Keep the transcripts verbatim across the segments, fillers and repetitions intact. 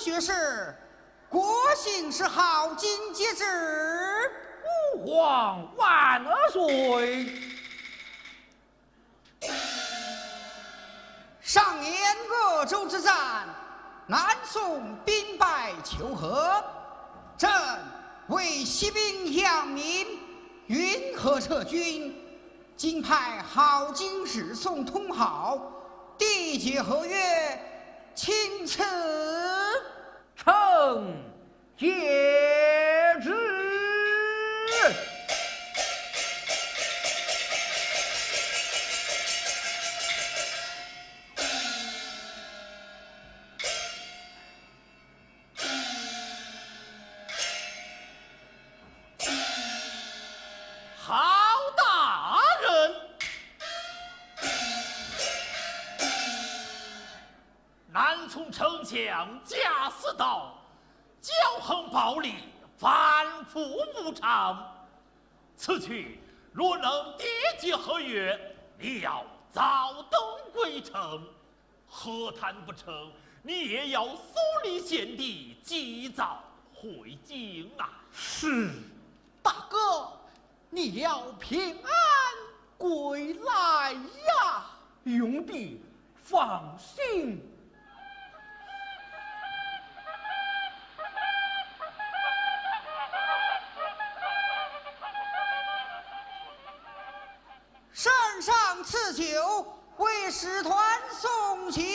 绝世，国姓是郝景节之。吾皇万岁。上言阿州之战，南宋兵败求和，朕为西兵颍民，运河撤军，今派郝景节送通好，缔结和约，钦此。臣接旨。郝大人，南充丞相贾似道，骄横暴戾，反腐无常。此去若能缔结和约，你要早登归程。 和谈不成，你也要速离先帝，及早回京啊！是。大哥，你要平安归来呀！容弟放心。 献上赐酒，为使团送行。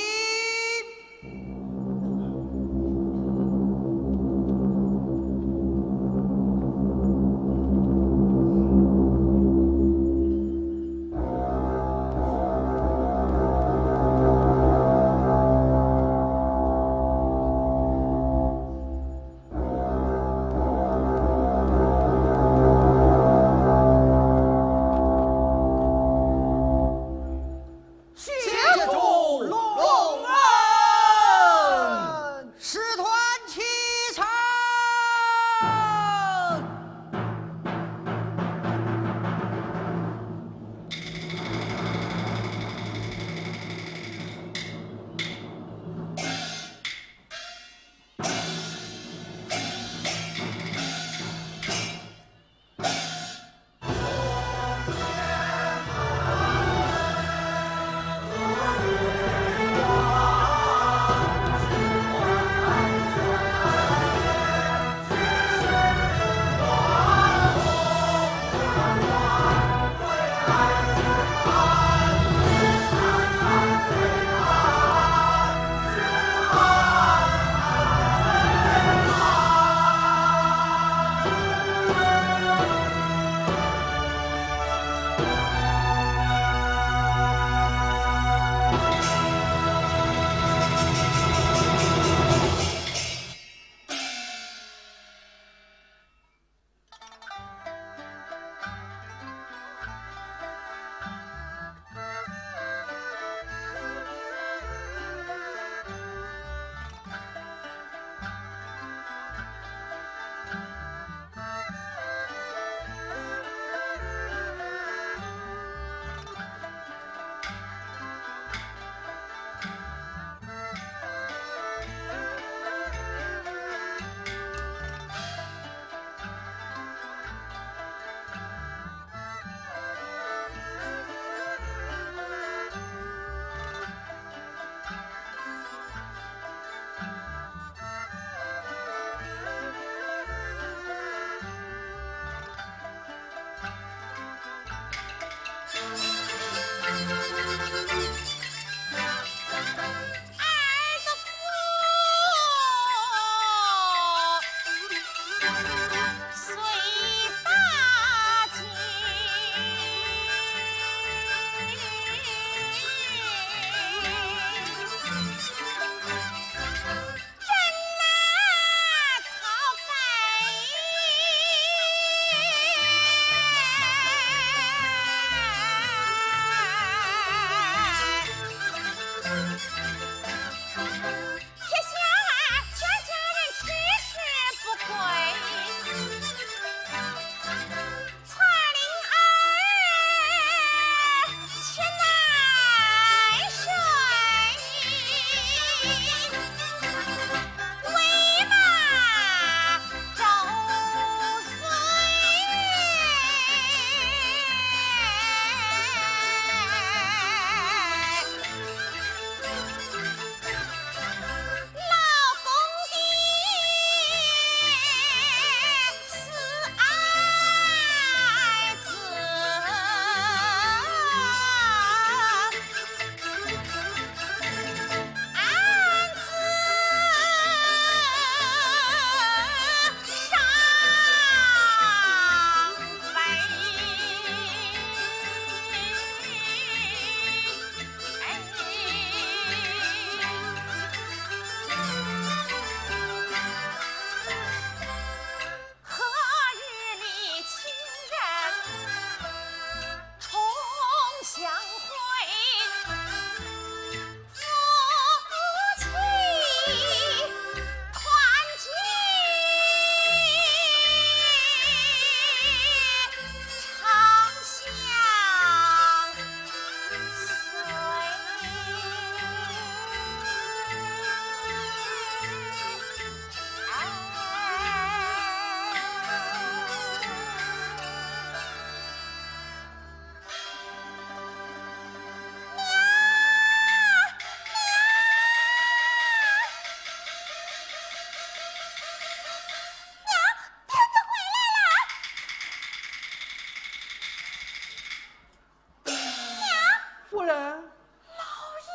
夫人，老爷，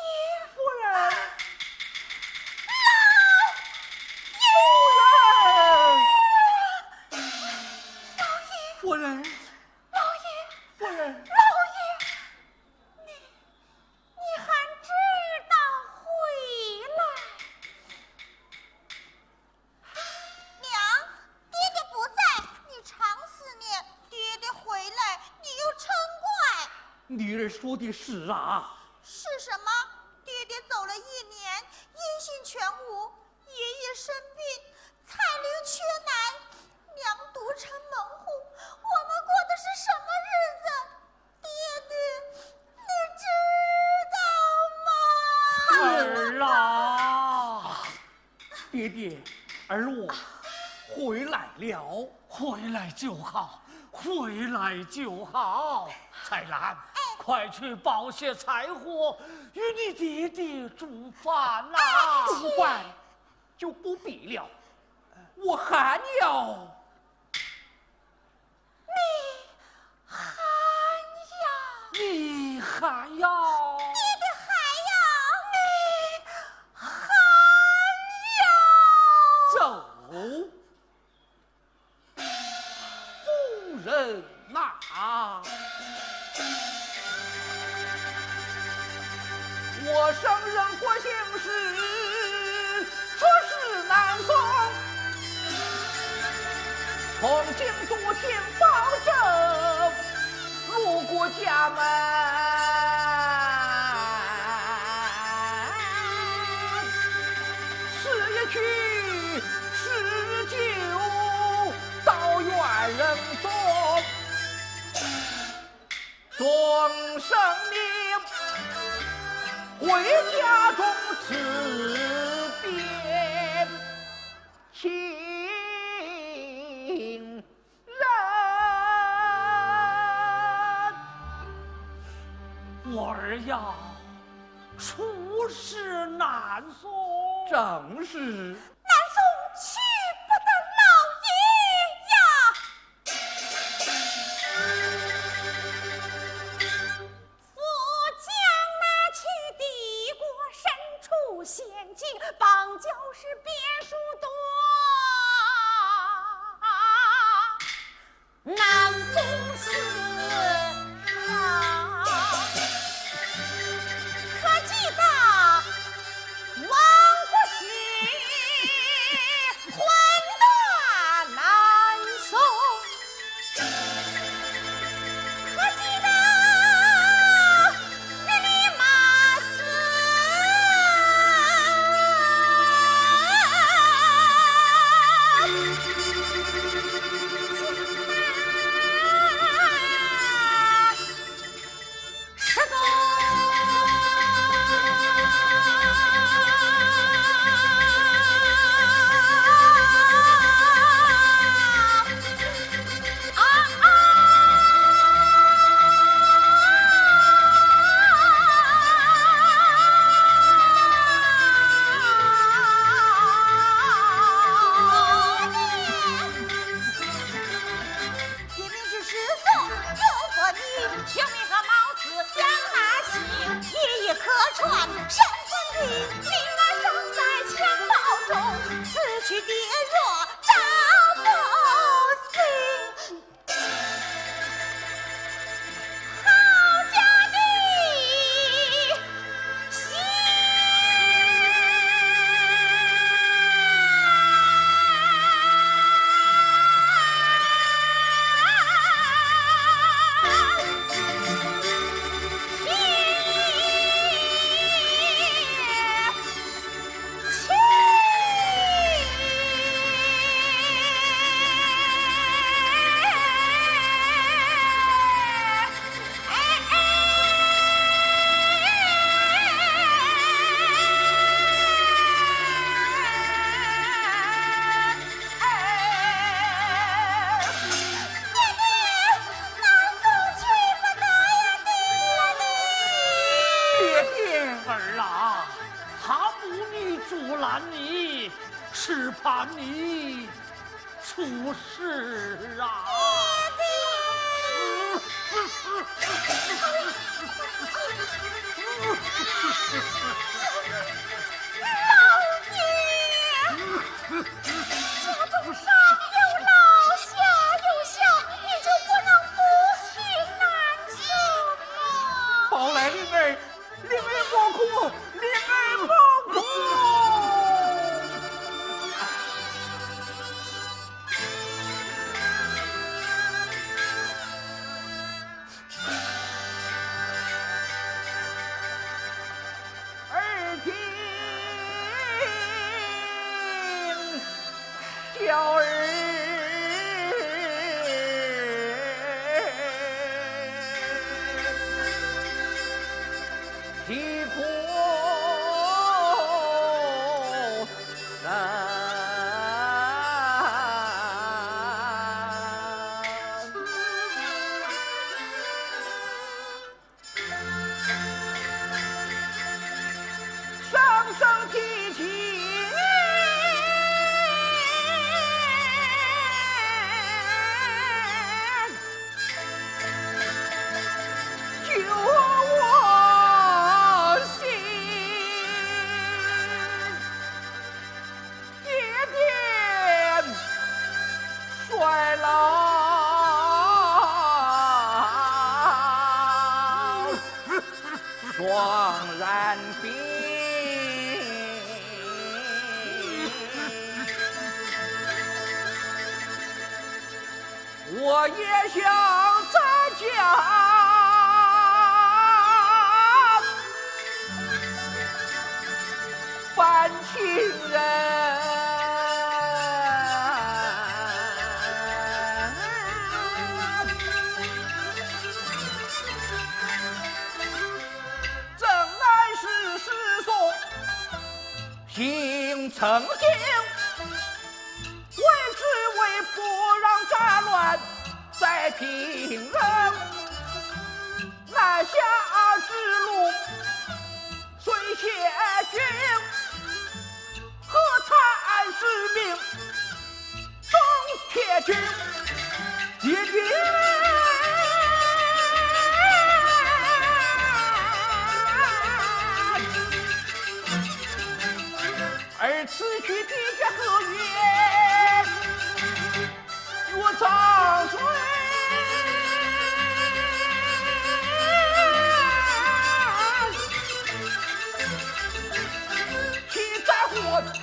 夫人，老爷，夫人，老爷，夫人，老爷，夫人，老爷，你，你还知道回来？ 娘，爹爹不在，你常思念，爹爹回来，你又嗔怪。女儿说的是啊。是什么？爹爹走了一年，音信全无，爷爷生病，彩玲缺奶，娘独撑门户，我们过的是什么日子？爹爹，你知道吗？儿啊！ 爹爹，儿我回来了。回来就好，回来就好。彩兰，快去抱些柴火，与你爹爹煮饭呐。煮饭就不必了，我还要 你还要？你还要？爹爹还要？你还要？走，夫人呐。 我生人不幸事，出世难送。从京都天宝镇，路过家门，此一去，是旧到远人中。 终生命，回家中辞别亲人。我儿呀，出世难送。正是。难送去不得，老爷呀！ 夫将拿起帝国，身处险境，邦交是边书断，难不死啊！可记得 亡国时，昏乱难送。可记得那里马死？ 天命是师父，有何名？姓名和貌似将那姓，一一客串，身份地，名儿尚在襁褓中，此去爹若朝不醒。 好家的心！爹爹，难送去不得呀，爹爹！爹爹！儿啊， 他不能阻拦你，只怕你出事啊！爹爹！灵儿，灵儿莫哭，灵儿莫哭。儿听娇儿啼哭声。 声声啼琴救我心。 爹爹衰老，双然病。我也想咱家搬亲人。正南是世所姓曾经，为只为不让战乱再平。 南下之路谁先行？何谈使命东铁军，一定。而此去的这河源 我张嘴去斩获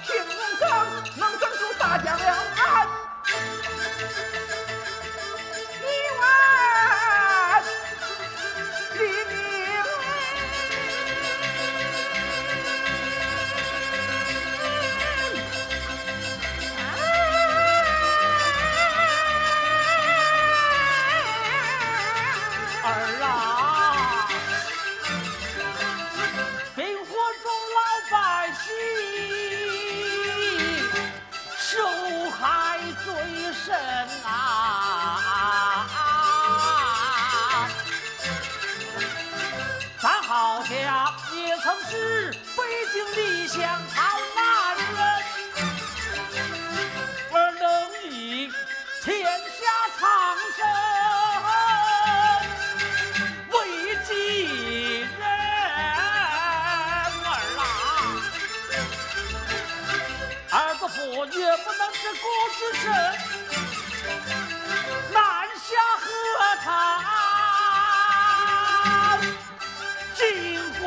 青龙刚，能拯救大江两岸。你问 黎明。儿啊，兵祸中老百姓 受害最深啊！咱好家也曾是北京理想好男人，而能以天下苍生为己任儿啊！ 儿不服也不能这个之身，南下和谈进关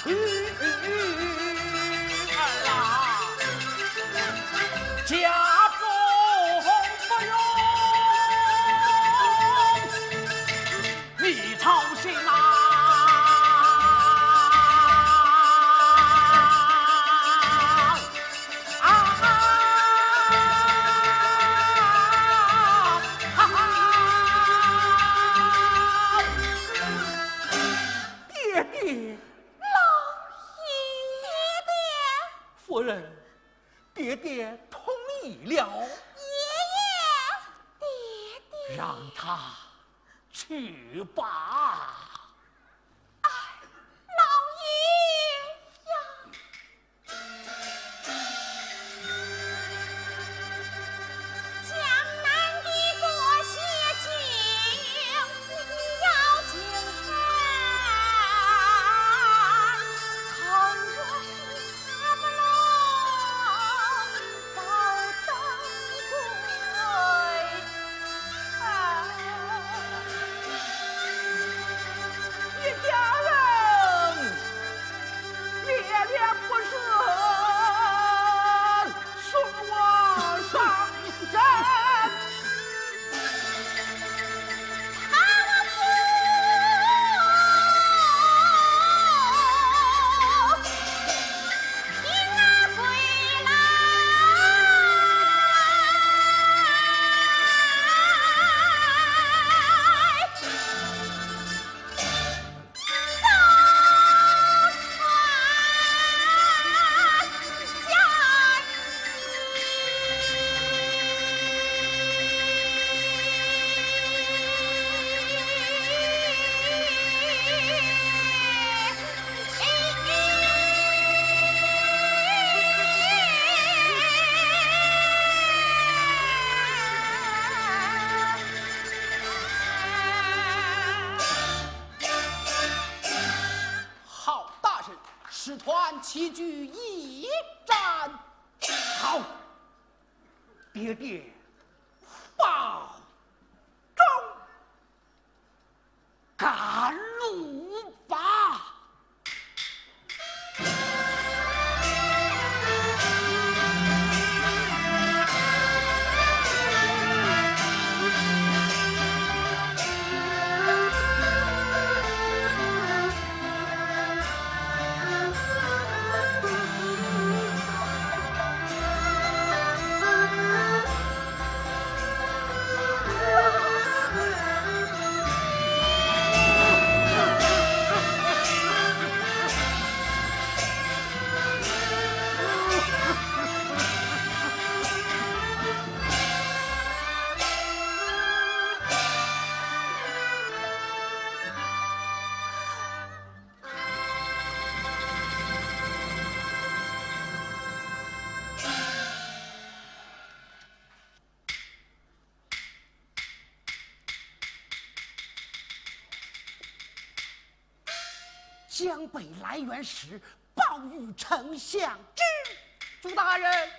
去啊！家中不用 你操心啊！啊！爹爹，老爷，爹爹，夫人，爹爹同意了。爷爷，爹爹，让他 去吧。哎，老爷呀！江南的歌些酒，你要精神。倘若是 他不能早登归。齐聚驿站。好，爹爹，保重。 赶路吧。江北来援使，报与丞相知。朱大人，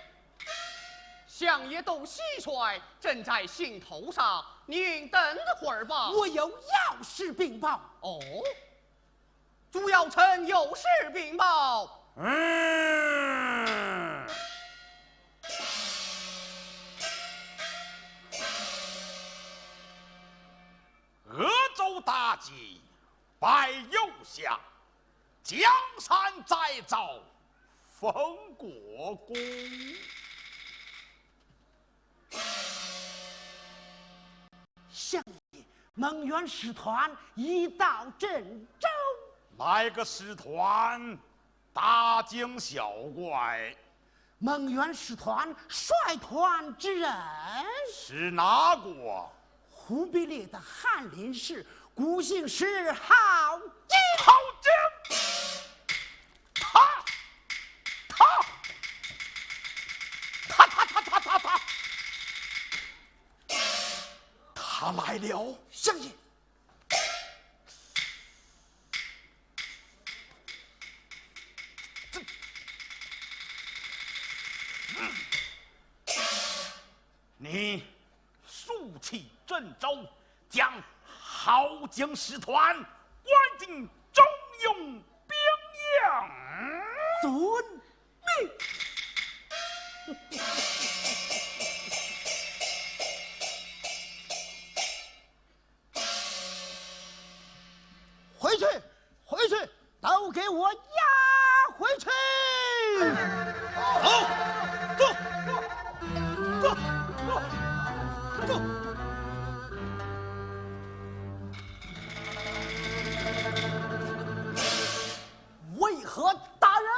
相爷都西帅，正在兴头上，您等会儿吧。我有要事禀报。哦，朱耀臣有事禀报。嗯。 河州大捷，拜右相，江山再造，封国公。相爷，蒙元使团已到镇州。哪个使团？ 大惊小怪。蒙元使团率团之人。是哪个？忽必烈的翰林侍，古姓石，郝经。郝经！他，他，他，他，他，他，他，他来了。相爷。 你速去镇州，将郝经使团关进中庸兵营。遵命。 回去，回去，都给我押回去！走，走，走，走，走。为何大人？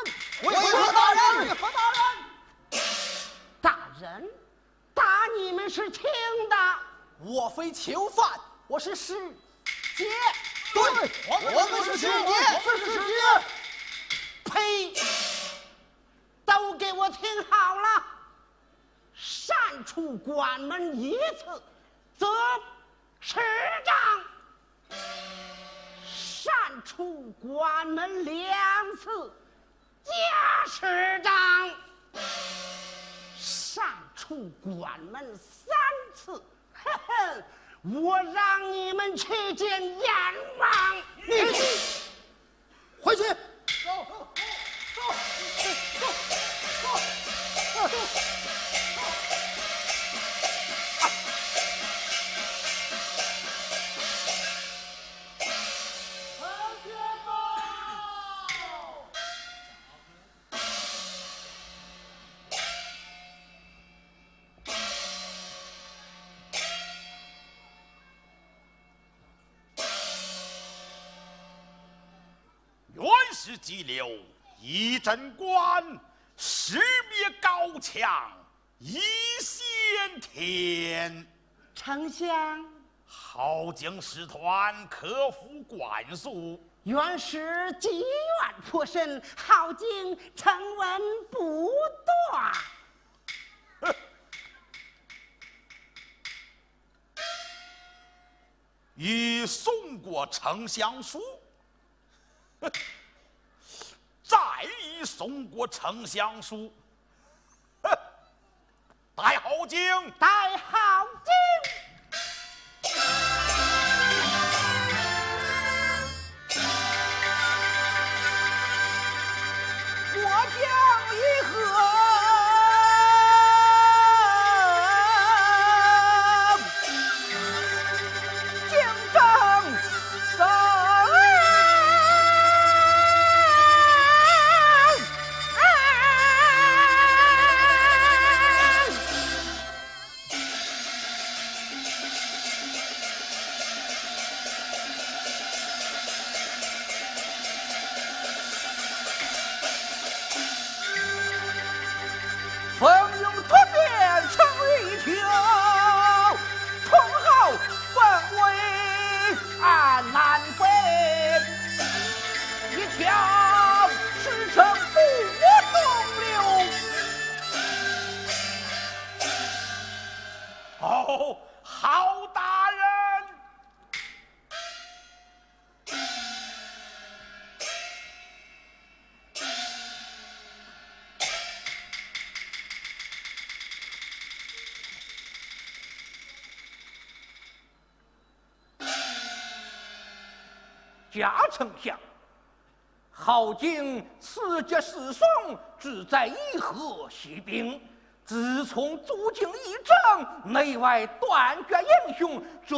为何大人？为何大人？大人， 打你们是轻的。我非囚犯，我是使节。对，我们是使节，我们是使节。呸！都给我听好了，擅出馆门一次，则持杖；擅出馆门两次， 加十丈。擅出馆门三次，呵呵，我让你们去见阎王。你回去。走，走，走，走，走，走。袁氏急流，一镇关，十面高墙，一线天。丞相。郝经使团可否管束？袁氏积怨颇深，郝经臣闻不断。哼！已送过丞相书。哼！再送过丞相书。哼，带镐京。带镐京。我将议和。 奉命突变陈留秋，通好本位安南北，一条赤诚不我东流。哦，好大人！ 假丞相，镐京刺杀四宋，旨在议和息兵。自从朱棣一战，内外断绝英雄，这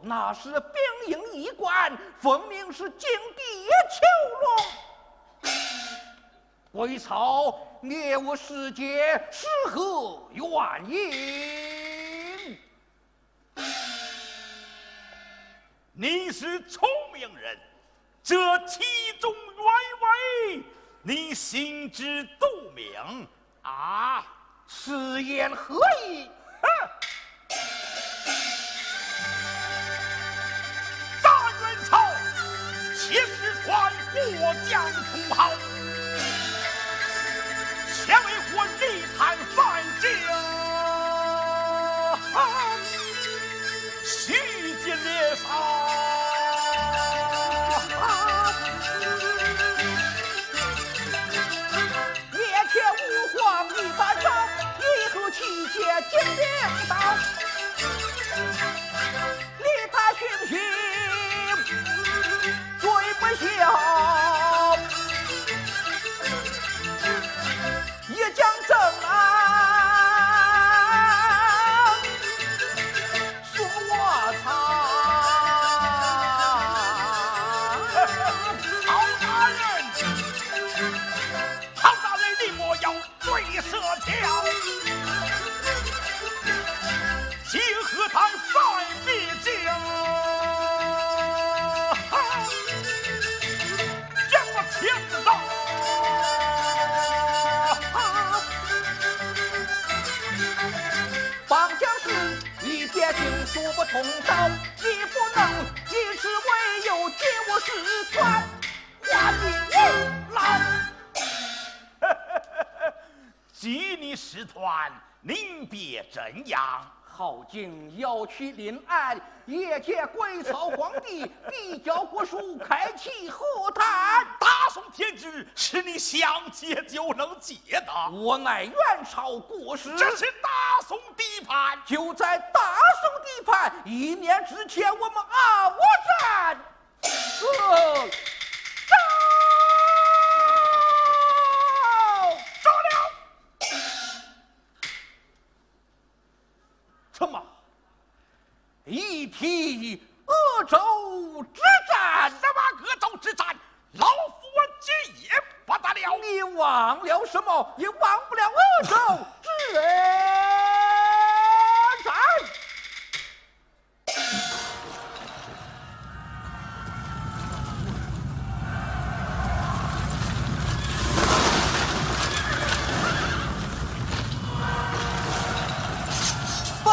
乃是兵营一馆，分明是井底囚笼。 贵草，你我事结是何远迎？你是聪明人，这其中原委，你心知肚明啊。 此言何意？哼！大元朝，七十万过江同胞，前来和你谈番界。哈！ 须见列少。面前无黄一把刀，以后起见金pier刀。你他兄弟最不孝。 一将阵啊，送我草。曹大人，曹大人，你莫要罪色条。 结何谈番界讲？让我听到。绑架是一边行，说不通道，你不能一直为有救我是传话的老。 给你试探，你便怎样？镐京要取临安，夜见归曹皇帝，递交国书，开启和谈。大宋天子是你想借就能借的？我乃元朝国师。这是大宋地盘。就在大宋地盘，一念之间，我们鏖战。 呃，招了！怎么？一提阿州之战？什么阿州之战？老夫我记也不得了。你忘了什么？也忘不了阿州之战。 报！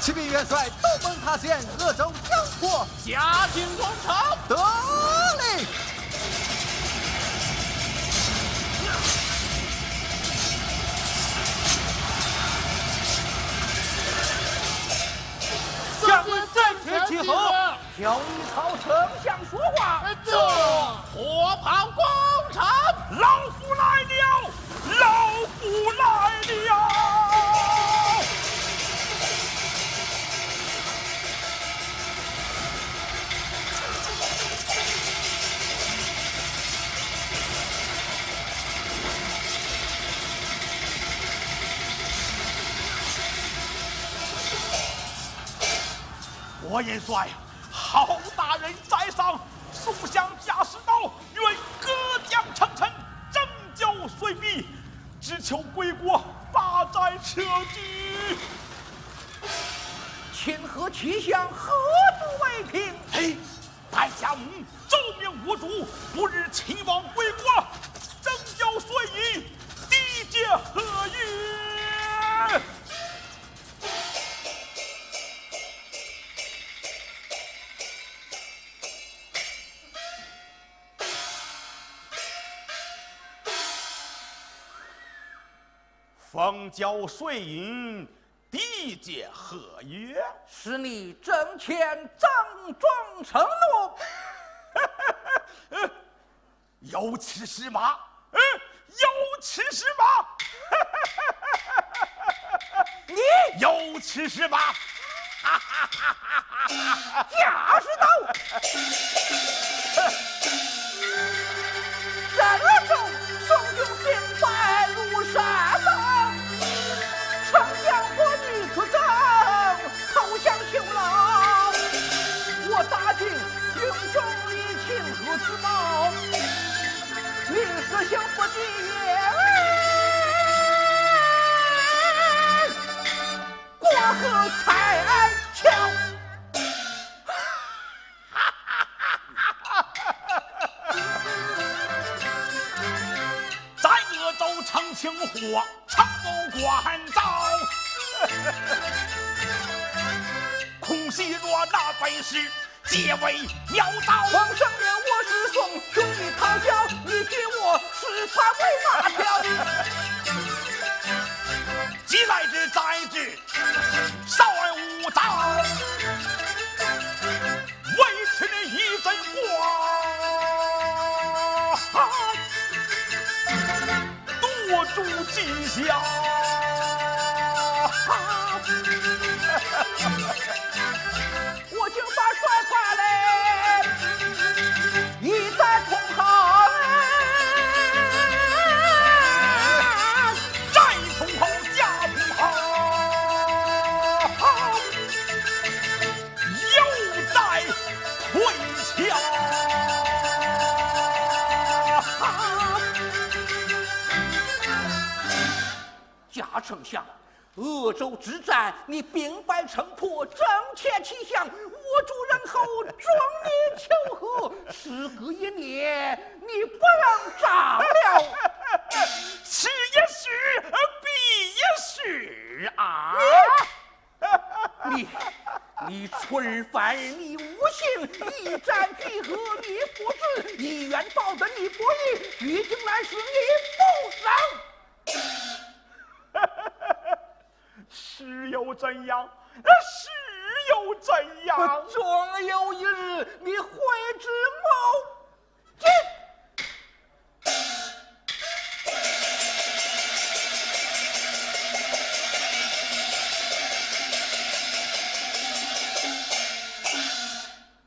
启禀元帅，东门塔陷，阿州交迫。 加紧攻城。得令。将军阵前请候。要你朝丞相说话。这火炮攻城，老夫来了，老夫来了。我也说呀，好大人在上，宋襄驾使刀，愿各将成臣，征剿隋壁，只求归国，大战车骑。情何其相，何足为凭？嘿，待下午奏明吴主，不日前往归国，征剿隋瀛，缔结和约。奉交隋瀛缔结和约。是你征前郑重承诺。有此事吗？嗯，有此事吗？你有此事吗？驾使刀！这路中，宋军兵败如山倒，丞相不宜出征，投降求饶。我大清军中，你情何之报？你思想不及也。 过河拆桥。斩恶州城清火，城不关照。空虚弱那本是 皆为鸟盗。皇上念我是宋，兄弟讨教，你给我是他为哪条？既来之，斩之，少而无道，为此你一阵火。 多助吉祥。我就把帅快嘞，一再通好，再通好，加通好。 又在推敲。贾丞相，鄂州之战，你兵败城破，征切西降，我主仁厚，准你求和，时隔一年，你不能斩了。此一时，彼一时啊！你，你春饭，你无情，一战必和，你不智，一元报德，你不义，于今来时，你不仁。是又怎样？是又怎样？终有一日，你悔之莫及。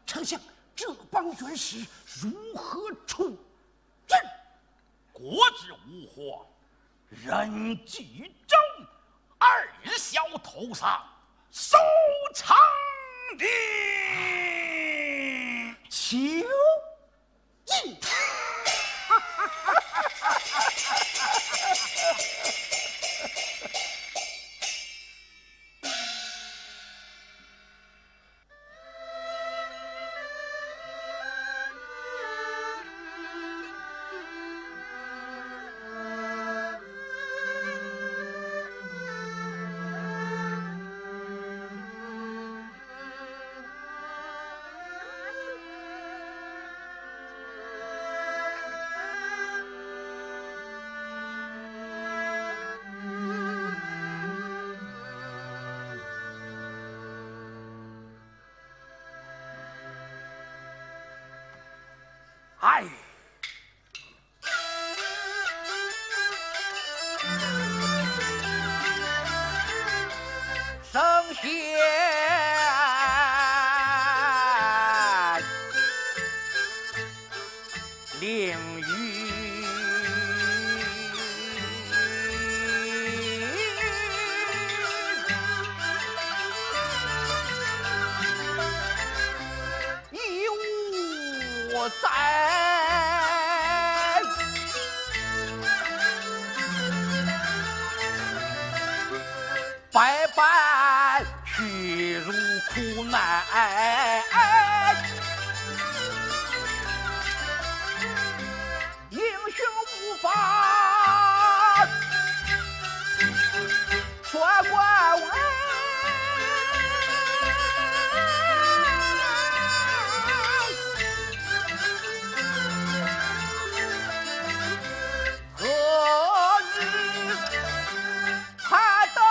丞相，这帮元帅如何处置？国之无患，人既争，二小头上，收场的。求哎，圣贤灵雨。 有我在。百般屈辱苦难，英雄无法说过问。 何日他到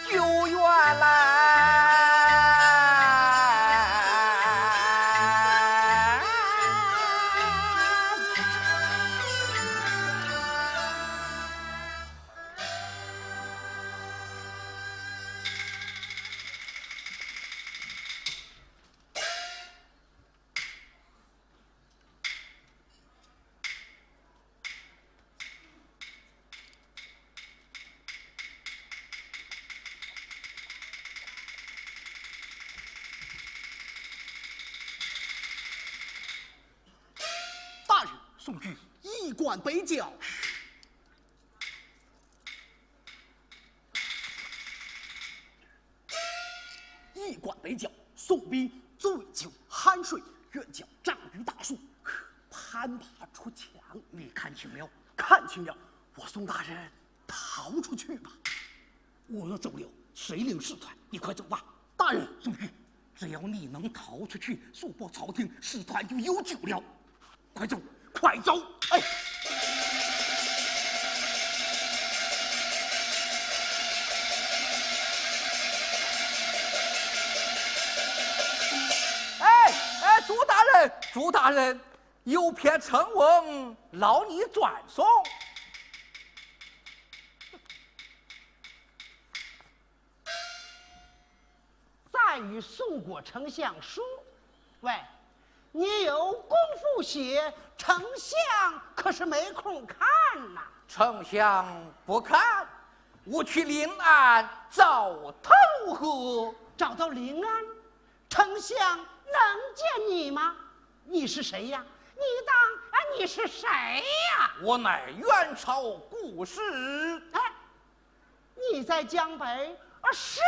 九原来？大人，宋军，一管北剿。 一管北剿，宋兵醉酒酣睡，远角战雨打树，攀爬出墙。你看清了？看清了，我宋大人逃出去吧。我若走了，谁领使团？你快走吧。大人，宋军，只要你能逃出去，速报朝廷，使团就有救了。 快走，快走！哎，哎，哎，朱大人，朱大人，有片陈翁劳你转送。 再与宋国丞相书。喂，你有功夫写，丞相可是没空看呐。丞相不看，我去临安找他如何？找到临安，丞相能见你吗？你是谁呀？你当，哎，你是谁呀？我乃元朝国师。哎， 你在江北，啊，是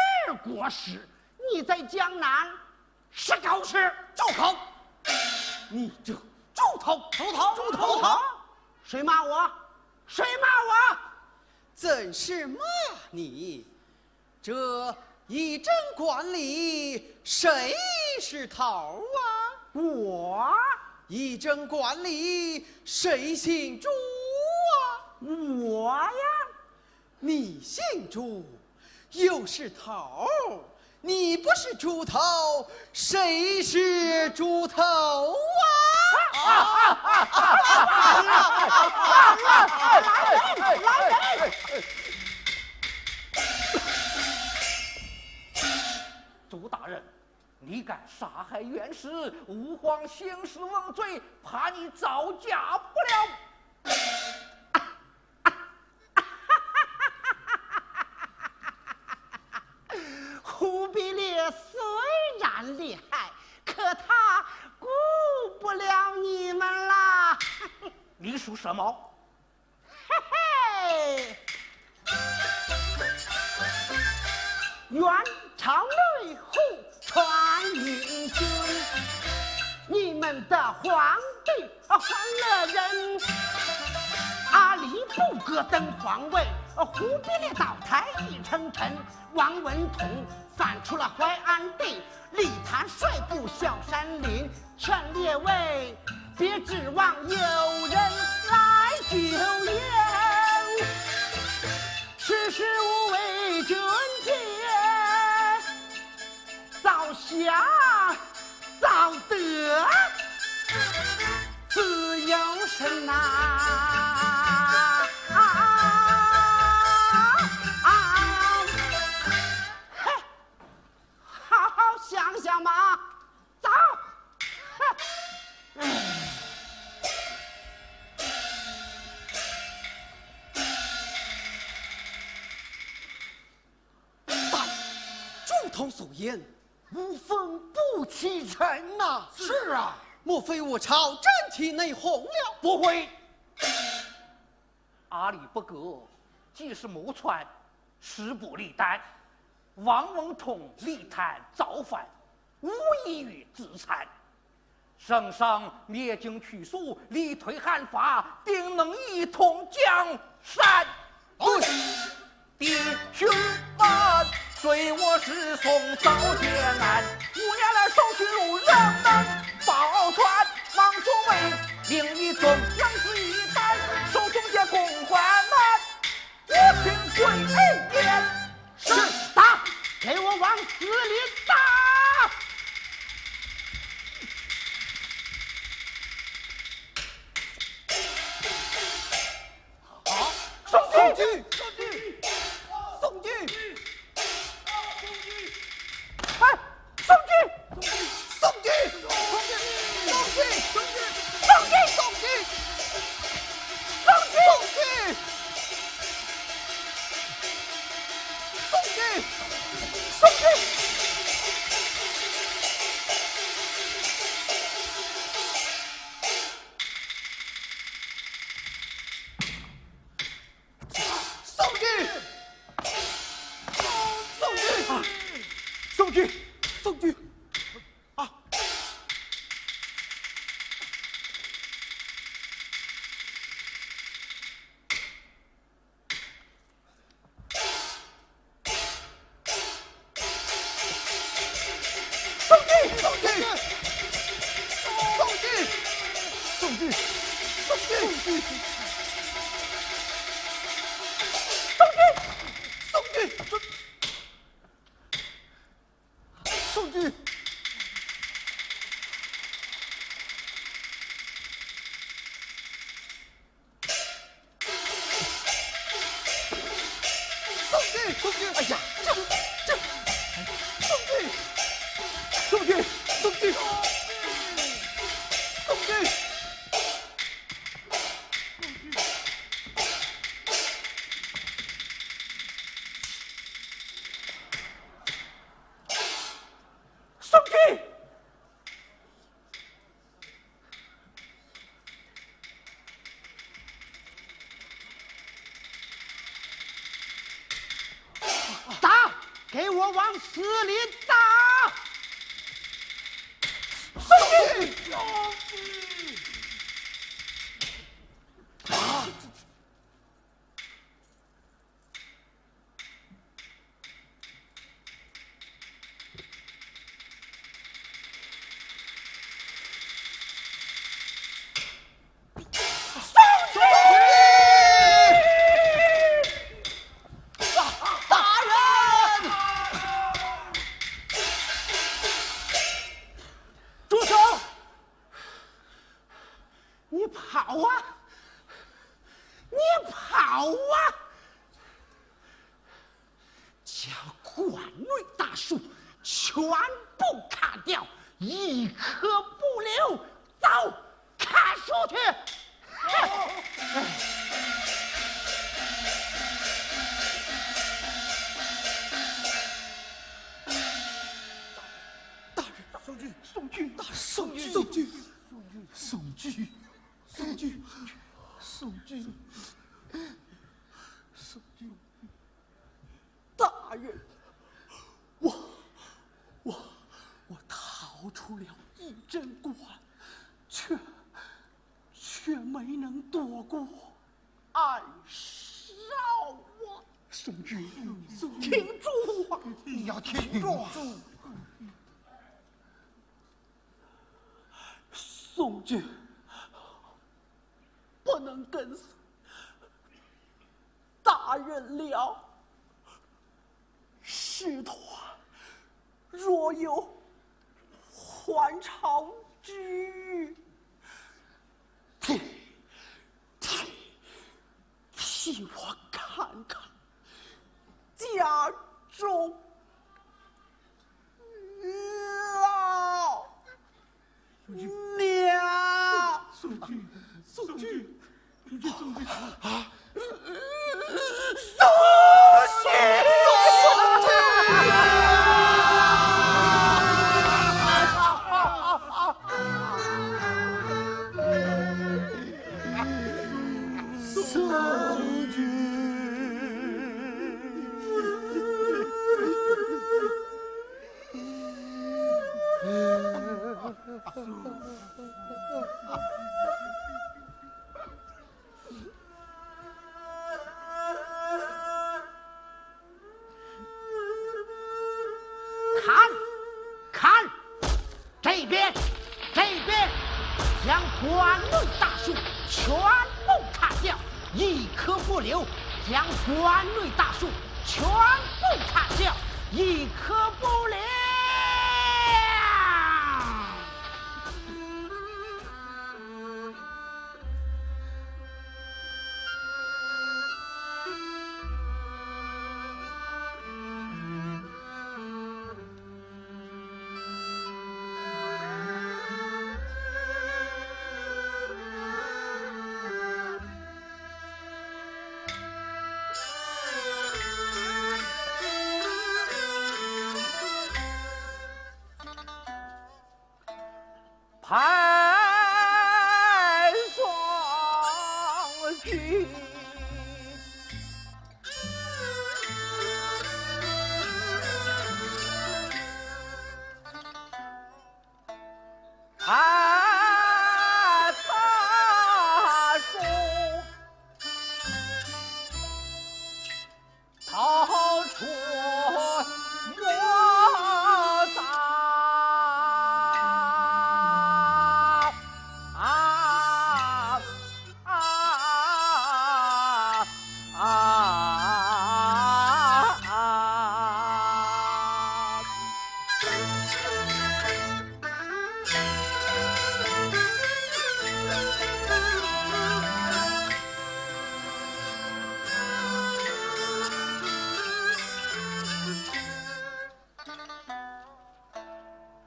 国师；你在江南，是高师。住口！你这，住口！住口！住口！谁骂我？谁骂我？怎是骂你？这仪征馆里谁是头啊？我。仪征馆里谁姓朱啊？我呀。 你姓朱，又是头，你不是猪头，谁是猪头啊？来人，来人！朱大人，你敢杀害元师，吾皇兴师问罪，怕你招架不了。 忽必烈虽然厉害，可他顾不了你们啦。你说什么？嘿嘿，元朝内讧传于君，你们的皇帝 啊，换了人。阿里不敢登皇位，啊，忽必烈倒台已称臣。王文统反出了淮安地，李谈率部削山林，劝列位别指望有人来救援。世事无为君见，早下疼啊！啊！啊！嘿，好好想想吧，走。哼。大人，中途所言，无风不起浪呐。是啊。莫非我朝真体内讧了？不会。阿里不过，既是木船，势不离担。王文通力探造反，无异于自残。圣上灭金去苏，力推汉法，定能一统江山。对。弟兄们，随我师兄赵建安，五年来收取路人们抱团，望诸位，另以中央之一带，收中间公馆们，我请跪一遍。是。打，给我往死里打！好，宋军，宋军，宋军，哎，宋军，宋军，宋军，宋军，宋军，宋军，宋军，宋军。 宋军！宋军！啊！宋军！宋军！啊！ 宋军！宋军！宋军！宋军！宋军！宋军！ 宋军，宋军，哎呀，这，这，宋军，宋军，宋军，宋军，宋军。 打！给我往死里打！打！ 大人！住手！你跑啊！你跑啊！ 将馆内大树全部砍掉，一棵不留，走，砍树去！大人，宋军，宋军，大人，宋军，宋军，宋军，宋军，宋军，宋军。 大人，我，我，我逃出了胤禛馆，却，却没能躲过暗哨啊！宋军，宋军，挺住啊！你要挺住啊！宋军，不能跟随 大人了。师团若有还朝之日，定，替我看看家中老娘。送去，送去，送去，送去。啊！送去！看，看，这边，这边，将馆内大树全部砍掉，一棵不留，将馆内大树全部砍掉，一棵不留。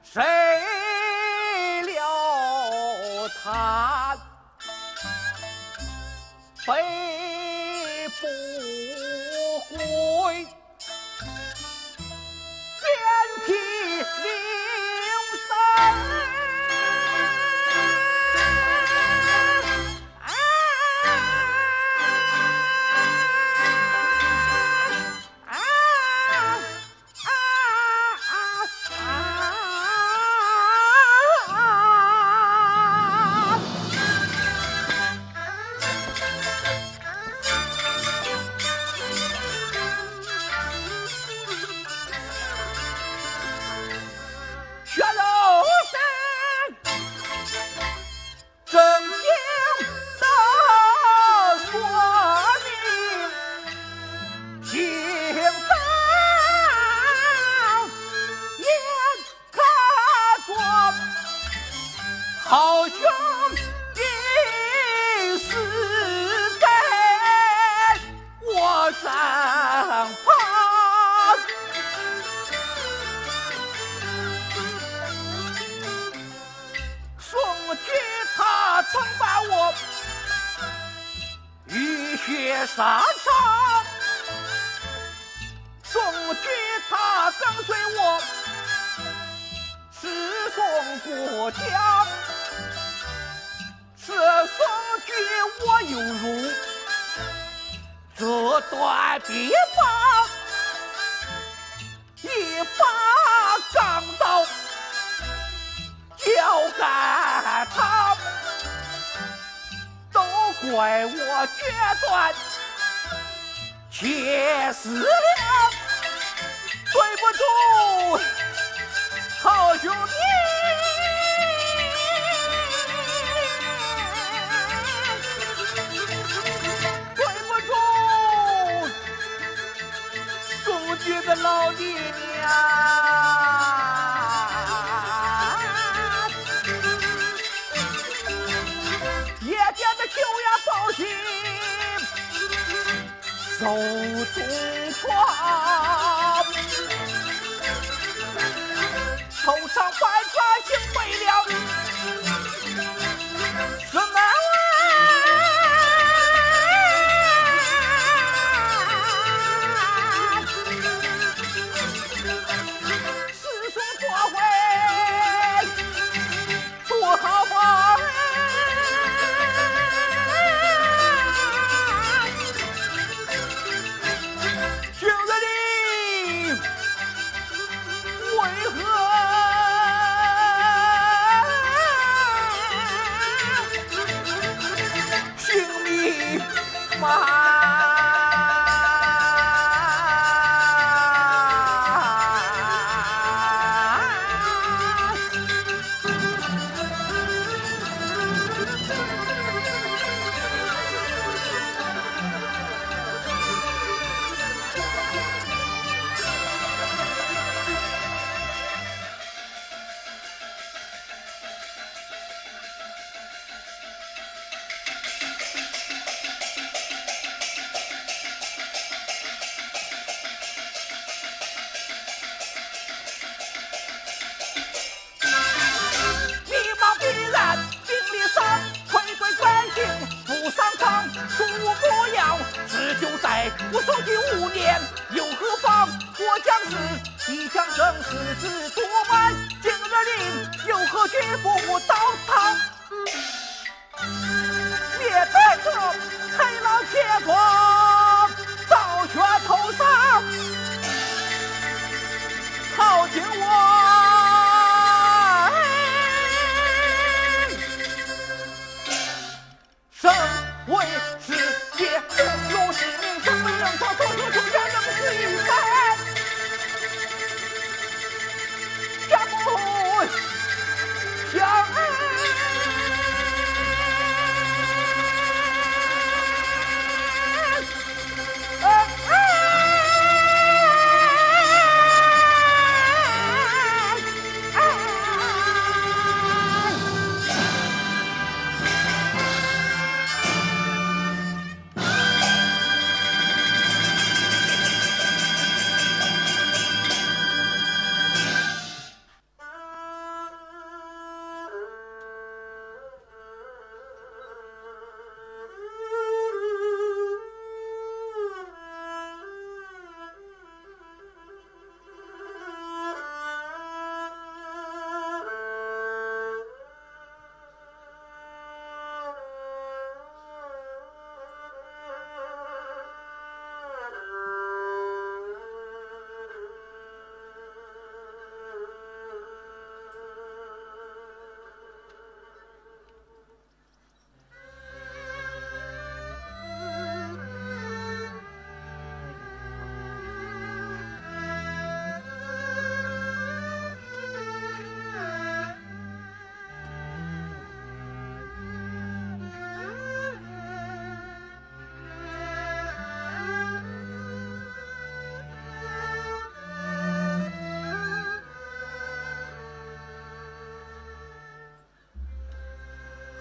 谁料他 背不回，遍体鳞伤。头中穿，头上半挂金背了，什么啊？世上不会 多好啊！今日里为何姓名吗？ 迷茫的人，心里伤，愧对观音不上当，除我不要，只就在我说的五年，又何妨？我将是一将人世之多半，今日里又何惧不到堂？ 面对着黑老天王倒悬头上，靠近我，身为师爷，我是名正为人上，做做做，也能是一番。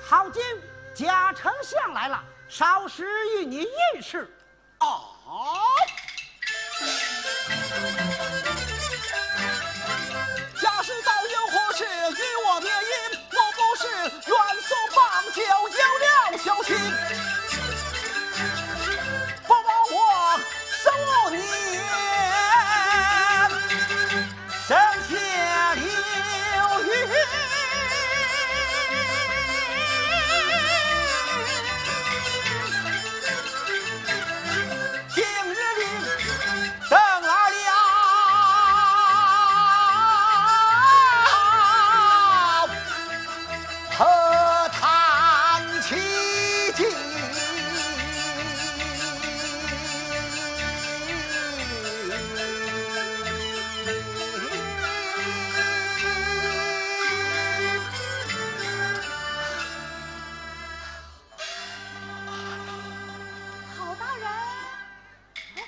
好景，贾丞相来了，稍时与你议事。 啊！家事倒有何事与我联姻？我不是远送棒酒有了小心，不瞒我说你 剩下流云。今日里等来了，何谈其情？ 郝大人，哎，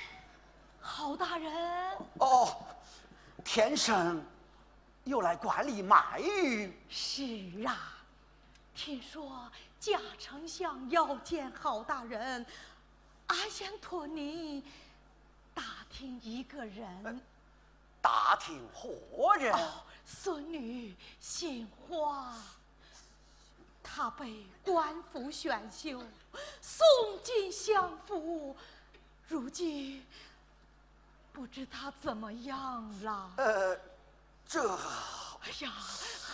郝大人。哦，田生又来馆里买玉。是啊，听说贾丞相要见郝大人，阿香托你打听一个人。打听何人？哦，孙女姓花，她被官府选秀，送进相府，如今不知她怎么样了。呃，这……哎呀，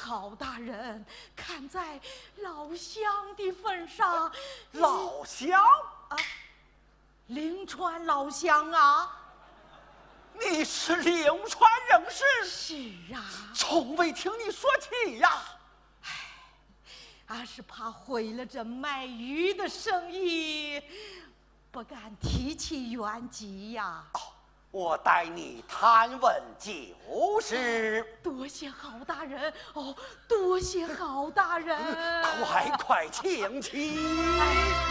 郝大人，看在老乡的份上，老乡？啊，临川老乡啊。你是临川人士？是啊。从未听你说起呀。唉，阿是怕毁了这卖鱼的生意，不敢提起原籍呀。哦，我代你探问就是。多谢郝大人，哦，多谢郝大人。快快请起。哎。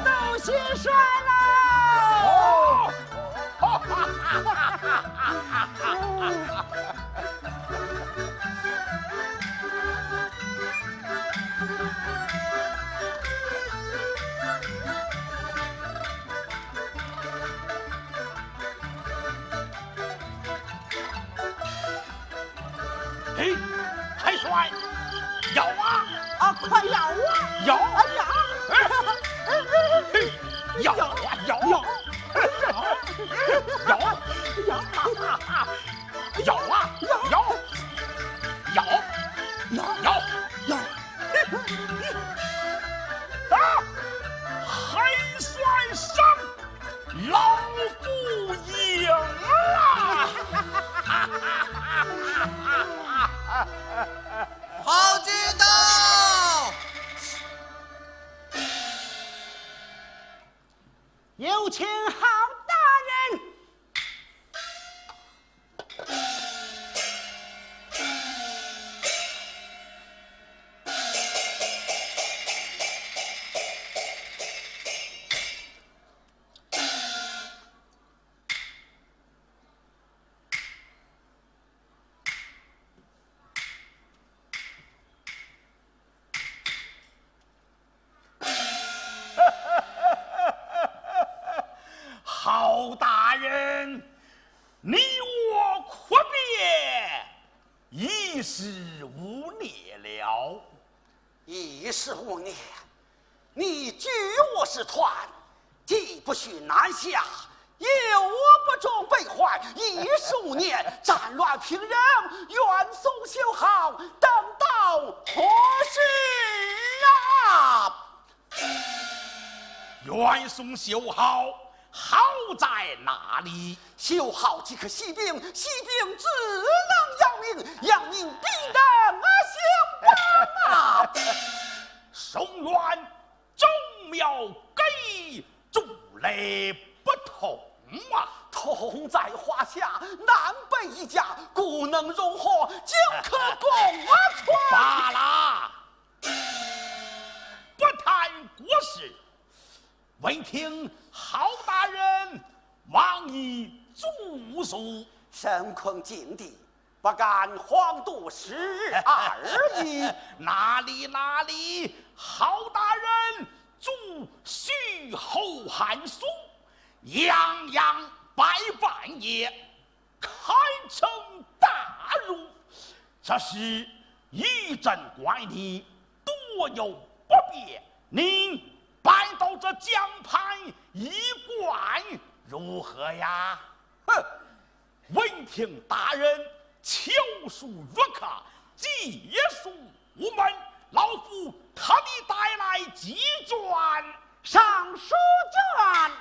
多谢帅了。嘿，太帅，摇啊！啊，快摇啊！摇！哎呀！嘿，摇啊，摇！摇！摇！摇！摇啊！摇！摇！摇！摇！啊！海帅上！ 老夫赢了！好极道！有请郝大人。 郝大人，你我阔别已是五年了。 已是五年，你拒我入川，既不许南下，又不准备还。已是五年，战乱平人，袁宋修好，等到何时啊？袁宋修好，好在哪里？修好即可息兵，息兵只能要命，要命必能啊相帮啊！松原、仲苗、葛义，诸雷不通啊！通在华夏，南北一家，故能容合，将可攻啊！罢了，不谈国事， 闻听郝大人往矣住所。身困境地，不敢遑多事而已。哪里哪里，郝大人住西后寒舍，洋洋百万也，堪称大儒。这时一阵怪力，多有不便，您搬到这江畔驿馆如何呀？哼，闻听大人敲书入客，解书无门，老夫特地带来几卷。 上书卷。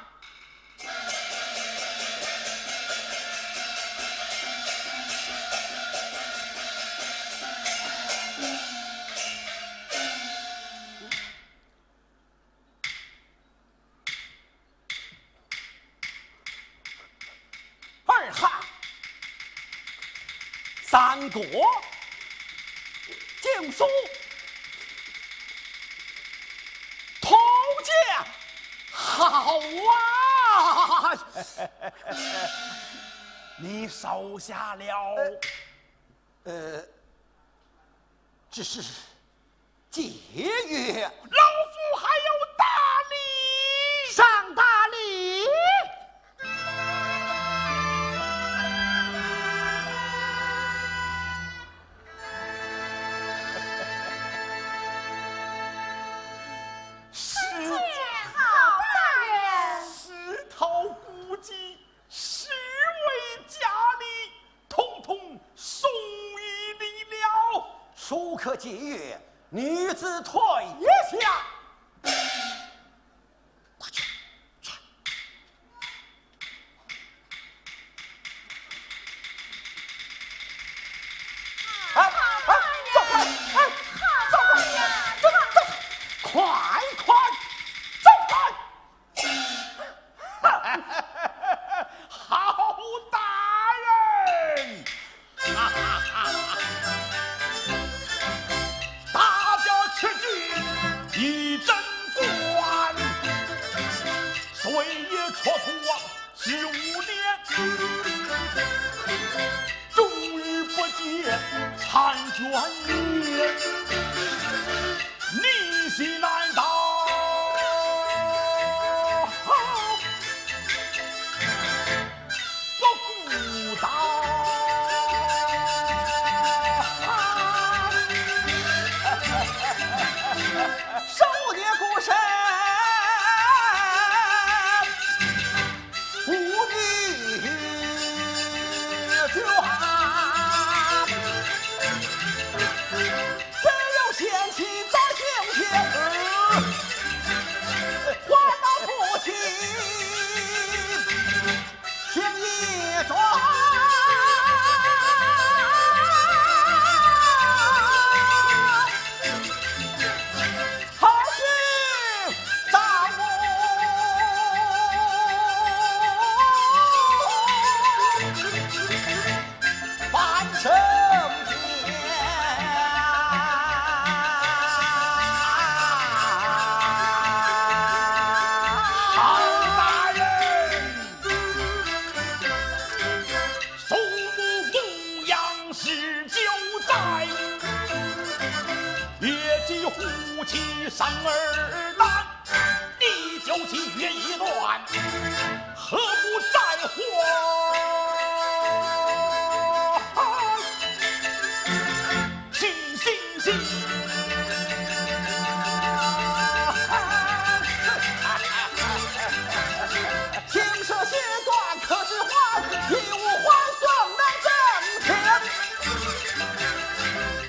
二哈，三国经书，通鉴，好啊！你收下了。呃，呃，只是 解曰：老夫还有大礼。上大礼。是。谢郝大人。是郝故居，是为佳丽。 统统送与你了。书可解曰：女子退下。快去，去。哎，哎，走开，哎，走开，走开，走开，快，快，走开。 郝大人，大家吃酒以正观，谁也蹉跎十五年，终日不见婵娟面。 你是难道不孤单？少年孤身 不比酒啊，只有贤妻在胸前，还望夫妻情意重。 好心照顾半生天。郝大人， 苏母牧羊十九载，越及胡骑生儿男，你就去越一段，何不再还？ 去行刑。青蛇血断可知还，一无还手难登天。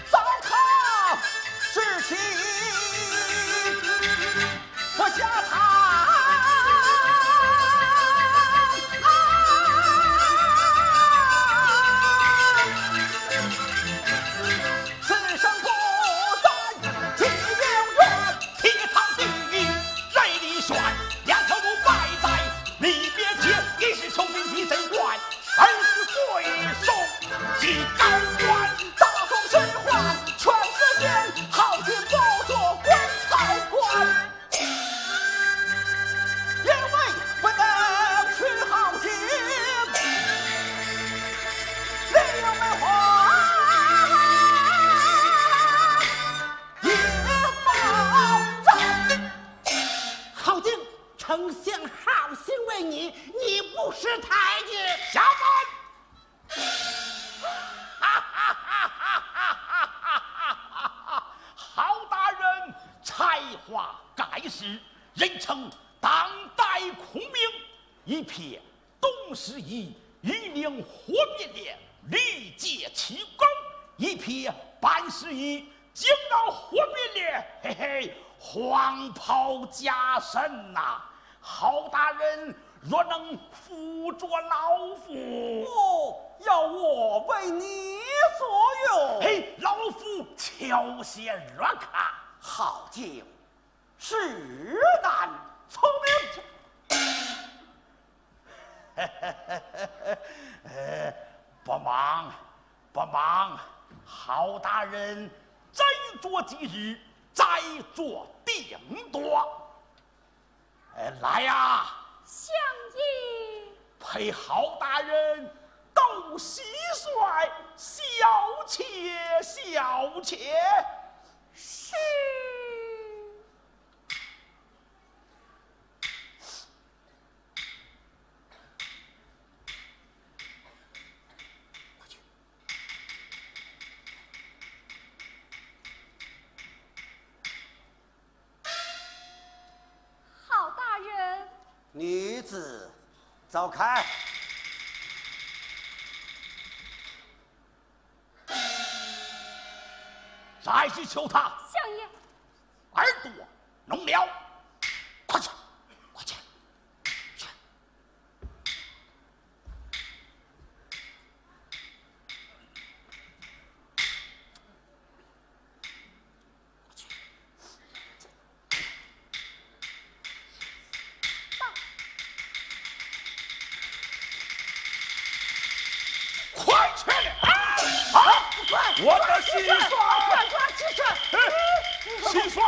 糟蹋之妻，不下堂。一贼官，二是贵族，一高官，大宋水患全实现，好景不做棺材官。因为不能娶好景，你又没花也放任。好景，丞相好心为你，你不识抬举。下官。好大人，才华盖世，人称当代孔明。一篇东四易，已令豁免了历届奇功；一篇班四易，竟然豁免了，嘿嘿，黄袍加身呐！好大人，若能辅佐老夫。哦，要我为你所用？嘿，老夫求贤若渴。好景，实难从命。呃，不忙，不忙，好大人，再做几日，再做定夺。呃，来呀！相爷。陪好大人到西帅小妾，小妾。是。好大人。女子，走开。再去求他。相爷。耳朵聋了，快去，快去，去。 快去！啊！啊！快！我的西帅！快快去！哎，西帅！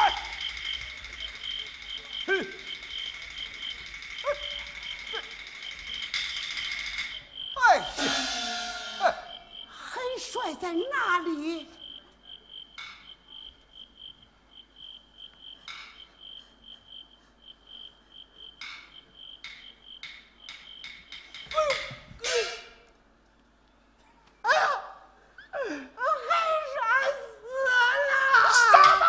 哎，哎呀，哎，黑帅在哪里？ 哎呀，黑帅死了！什么？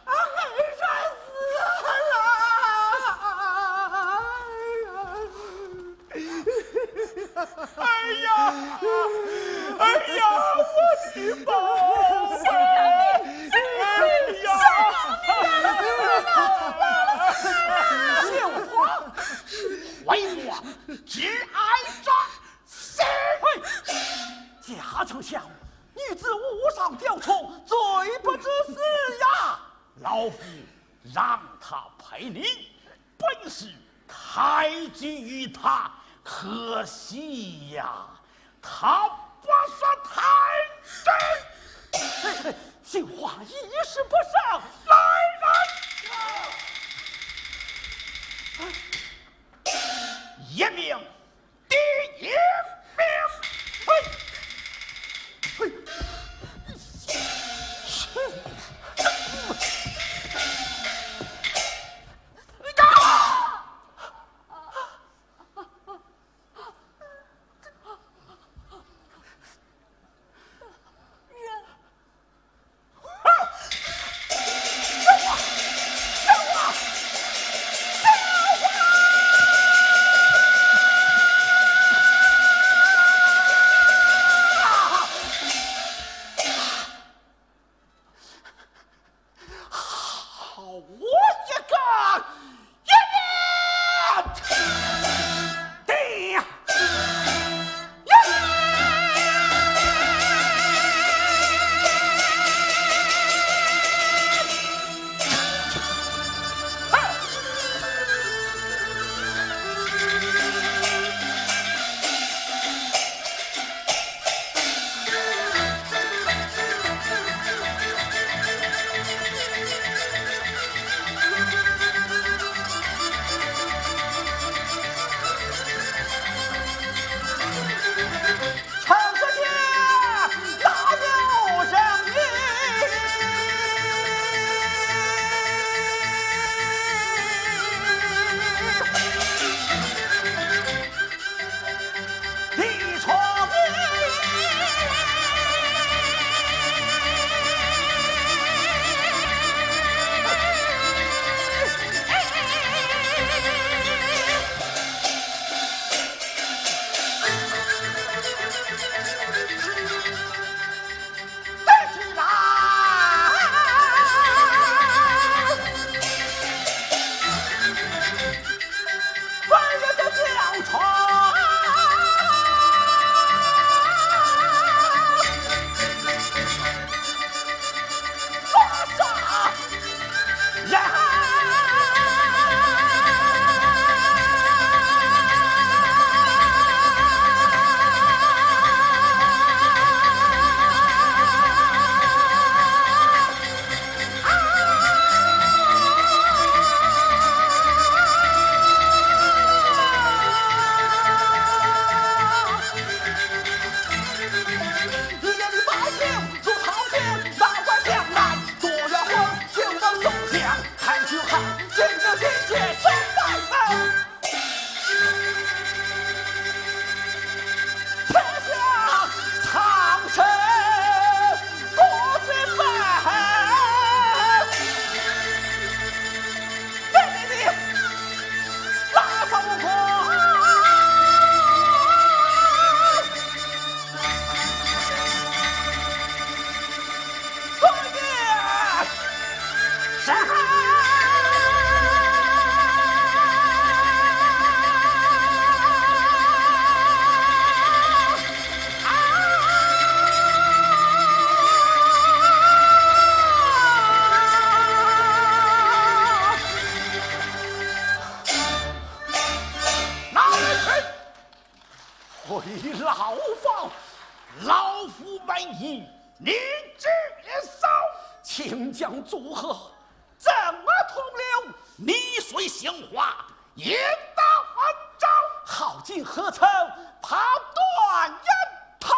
黑帅死了！哎呀，哎呀，我的宝贝！哎呀！绣花，还我节哀之心。嘿，假丞相，女子误伤雕虫，罪不至死呀。老夫让她陪你， 本是抬举于她，可惜呀，她不识抬举。哎，哎，绣花一事不成。来人！一命抵一命。嘿，嘿。回牢房，老夫问你，你知否？秦将祝贺，怎么通了泥水杏花，引刀暗招？好景何处，怕断人头。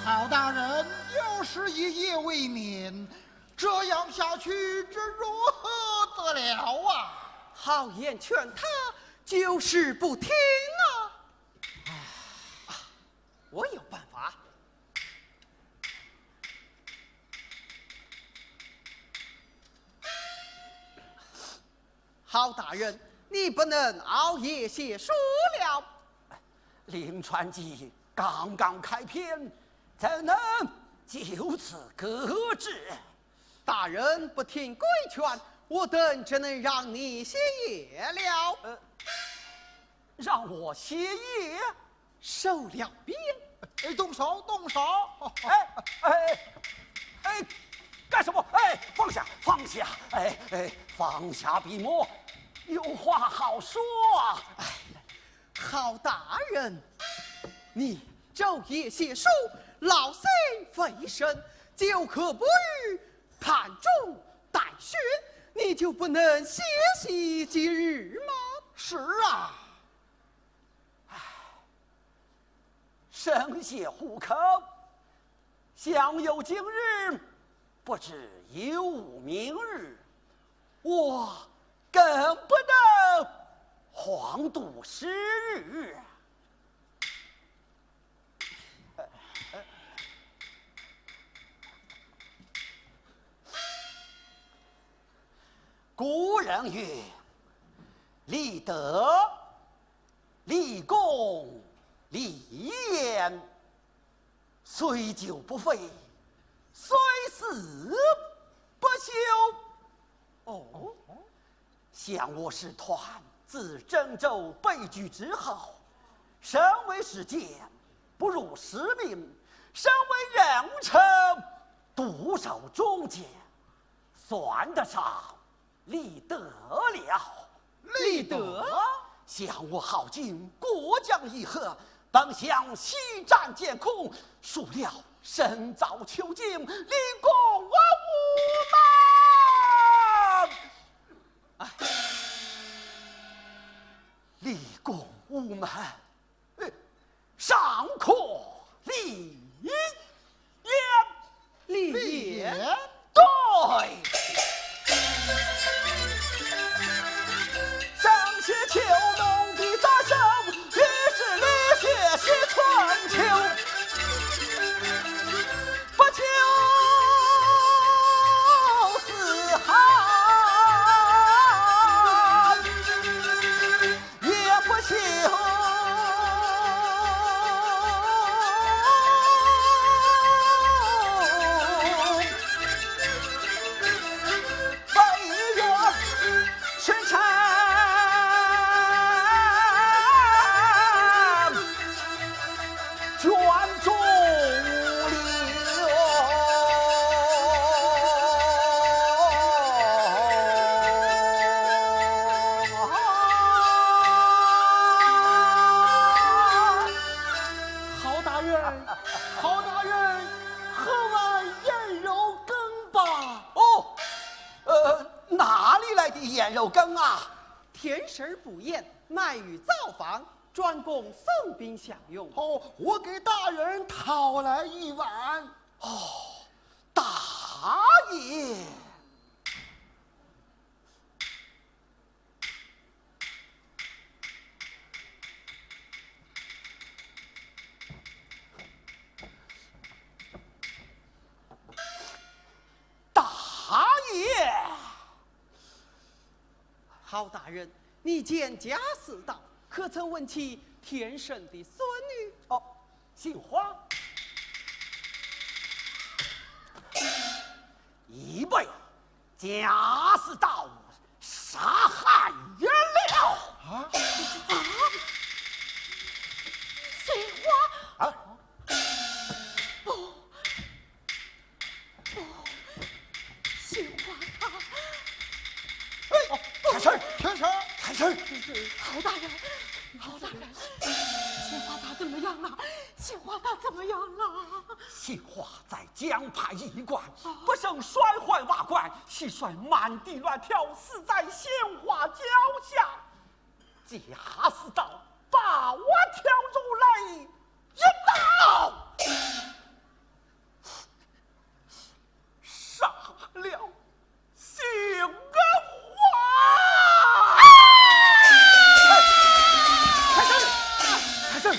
郝大人，又是一夜未眠，这样下去，这如何得了啊？好言劝他，就是不听啊。唉，啊，我有办法。郝大人，你不能熬夜写书了。临川记刚刚开篇，怎能就此搁置？大人不听规劝，我等只能让你歇业了。呃，让我歇业？收了编。哎，动手，动手！哎，哎，哎，干什么？哎，放下，放下！哎，哎，放下笔墨，有话好说啊！哎，郝大人，你昼夜写书，劳心费神，就可不与弹中待训，你就不能歇息几日吗？是啊。唉，深夜呼口，想有今日，不知有无明日，我更不能遑度时日。古人云：立德、立功、立言， 虽久不废，虽死不休。哦，想我师团自郑州被拒之后，身为始建，不辱师命，身为人臣，独守忠节，算得上 立德了。立德？想我郝景过江以后，本想西战建功，孰料身遭囚禁，立功无门。唉，立功无门， 尚可立言。立言？对。正是秋梦的早晨，于是立雪写春秋。不求诗行， 也不求飞远去成卷中流。郝大人，郝大人，喝碗燕肉羹吧。哦，呃，哪里来的燕肉羹啊？田婶儿补宴，卖与灶房， 专供送宾享用。哦，我给大人讨来一碗。哦，大爷。大爷。 郝大人，你见贾似道，可曾问起田婶的孙女？哦，姓花。已被贾似道杀害了。啊？啊？姓花？啊？不， 不，姓花她。哎，田婶儿，田婶儿，田婶儿。郝大人，郝大人，姓花她怎么样了？姓花她怎么样了？姓花在江畔驿馆，啊，不慎摔坏瓦罐，气摔满地乱跳，死在鲜花脚下。 假使道把我挑出来一刀，杀了姓花。开始，开始。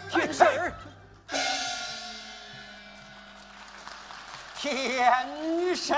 天师，天师，天师。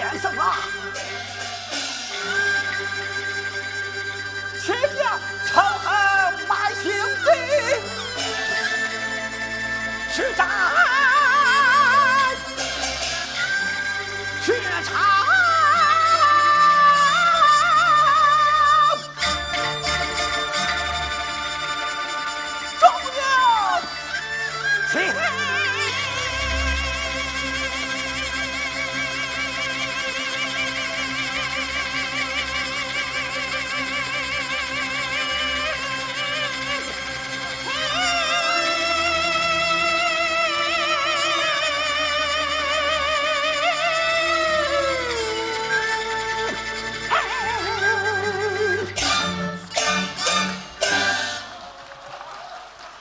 天生啊！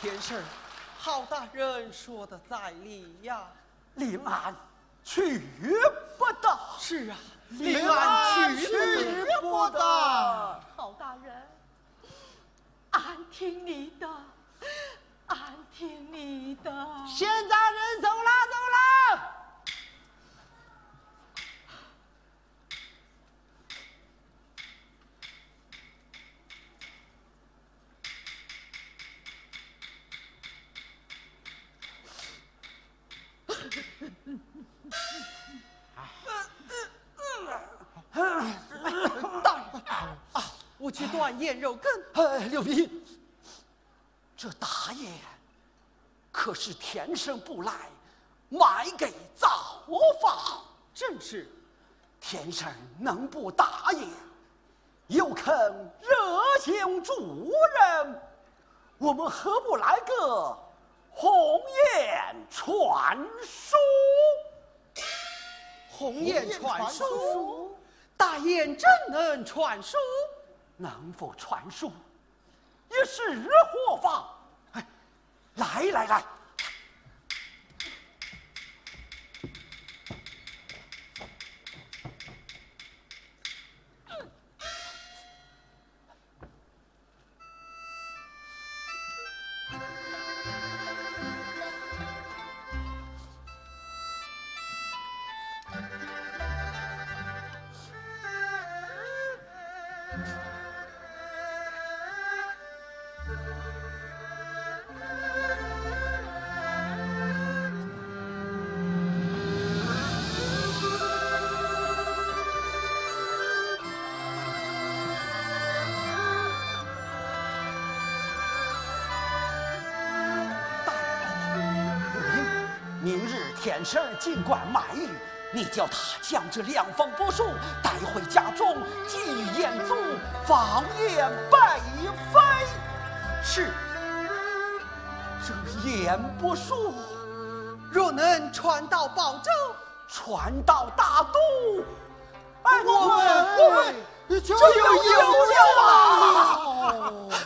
天师，郝大人说的在理呀。令俺去不得。是啊，令俺去不得。郝大人，俺听你的，俺听你的。现在人走了，走了。大人啊，我去断燕肉羹。哎，刘斌，这大雁可是天生捕来，卖给灶房。正是。天生能捕大雁，又肯热心助人，我们何不来个鸿雁传书？鸿雁传书？大雁怎能传书？能否传书，一事何妨。哎，来来来。明日天师进观卖鱼，你叫他将这两封帛书带回家中，寄与燕宗，放雁北飞。是。这燕帛书若能传到宝州，传到大都，哎，我们，我们就有救了。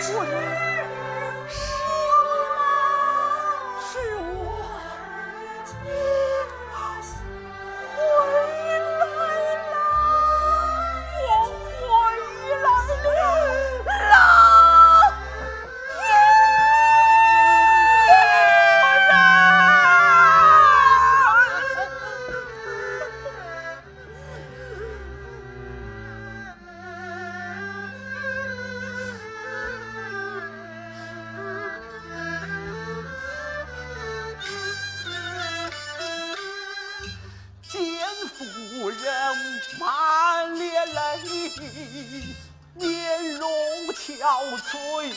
是我，是我，你回来了，我回来了，老爷呀！ 见夫人满脸泪，面容憔悴。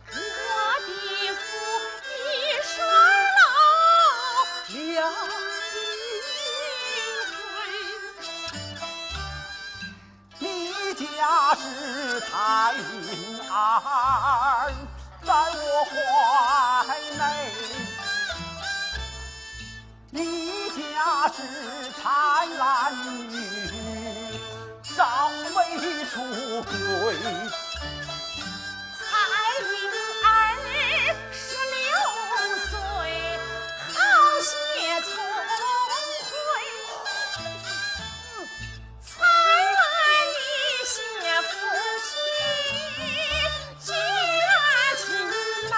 我的父已衰老两回，你家之财银儿在我怀内。 你家之财男女尚未出归。彩云儿十六岁，好些聪慧。 彩兰你先夫婿，娶啊娶来，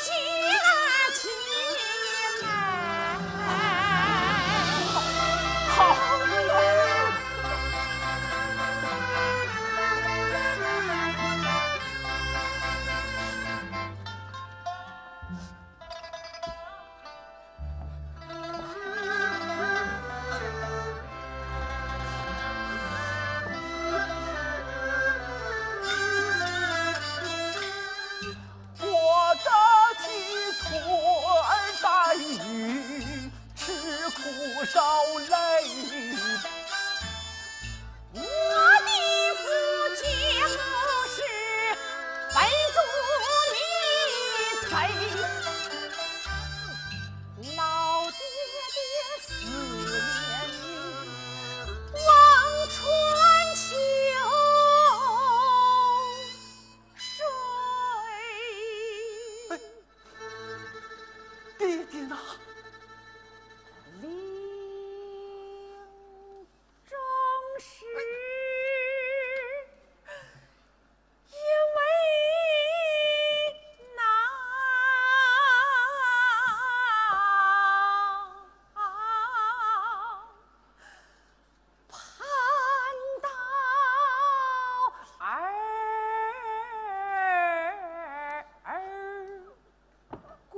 娶啊娶来。好。 我的鸡腿儿带鱼，吃苦受累。 我的父亲不是本主你贼，老爹爹思念你望穿秋水。哎，爹爹呢？临 终时，因为那蟠桃二 归。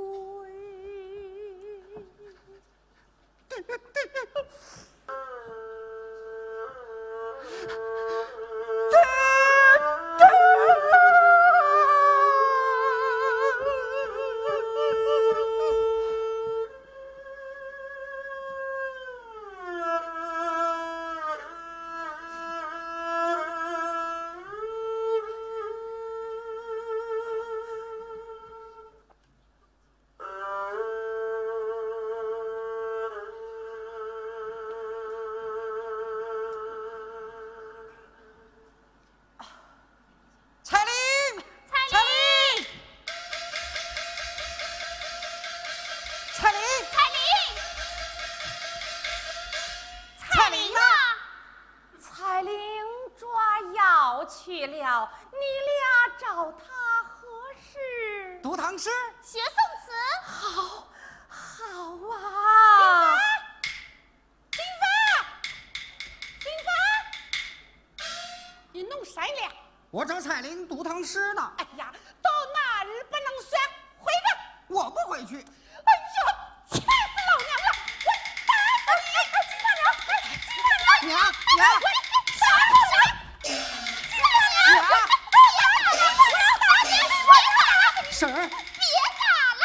彩玲，彩玲，彩玲，彩玲，彩玲啊！ 彩玲抓药去了，你俩找她何事？读唐诗。学宋词。好，好啊。金芬，金芬，金芬，你弄啥呢？我找彩玲读唐诗呢。哎呀，到哪儿不能说，回吧。我不回去。 哎呀，气死老娘了！我打死你！哎，金大娘，哎，金大娘，娘，娘，打死我！金大娘，娘，金大娘，打死我！婶儿，别打了！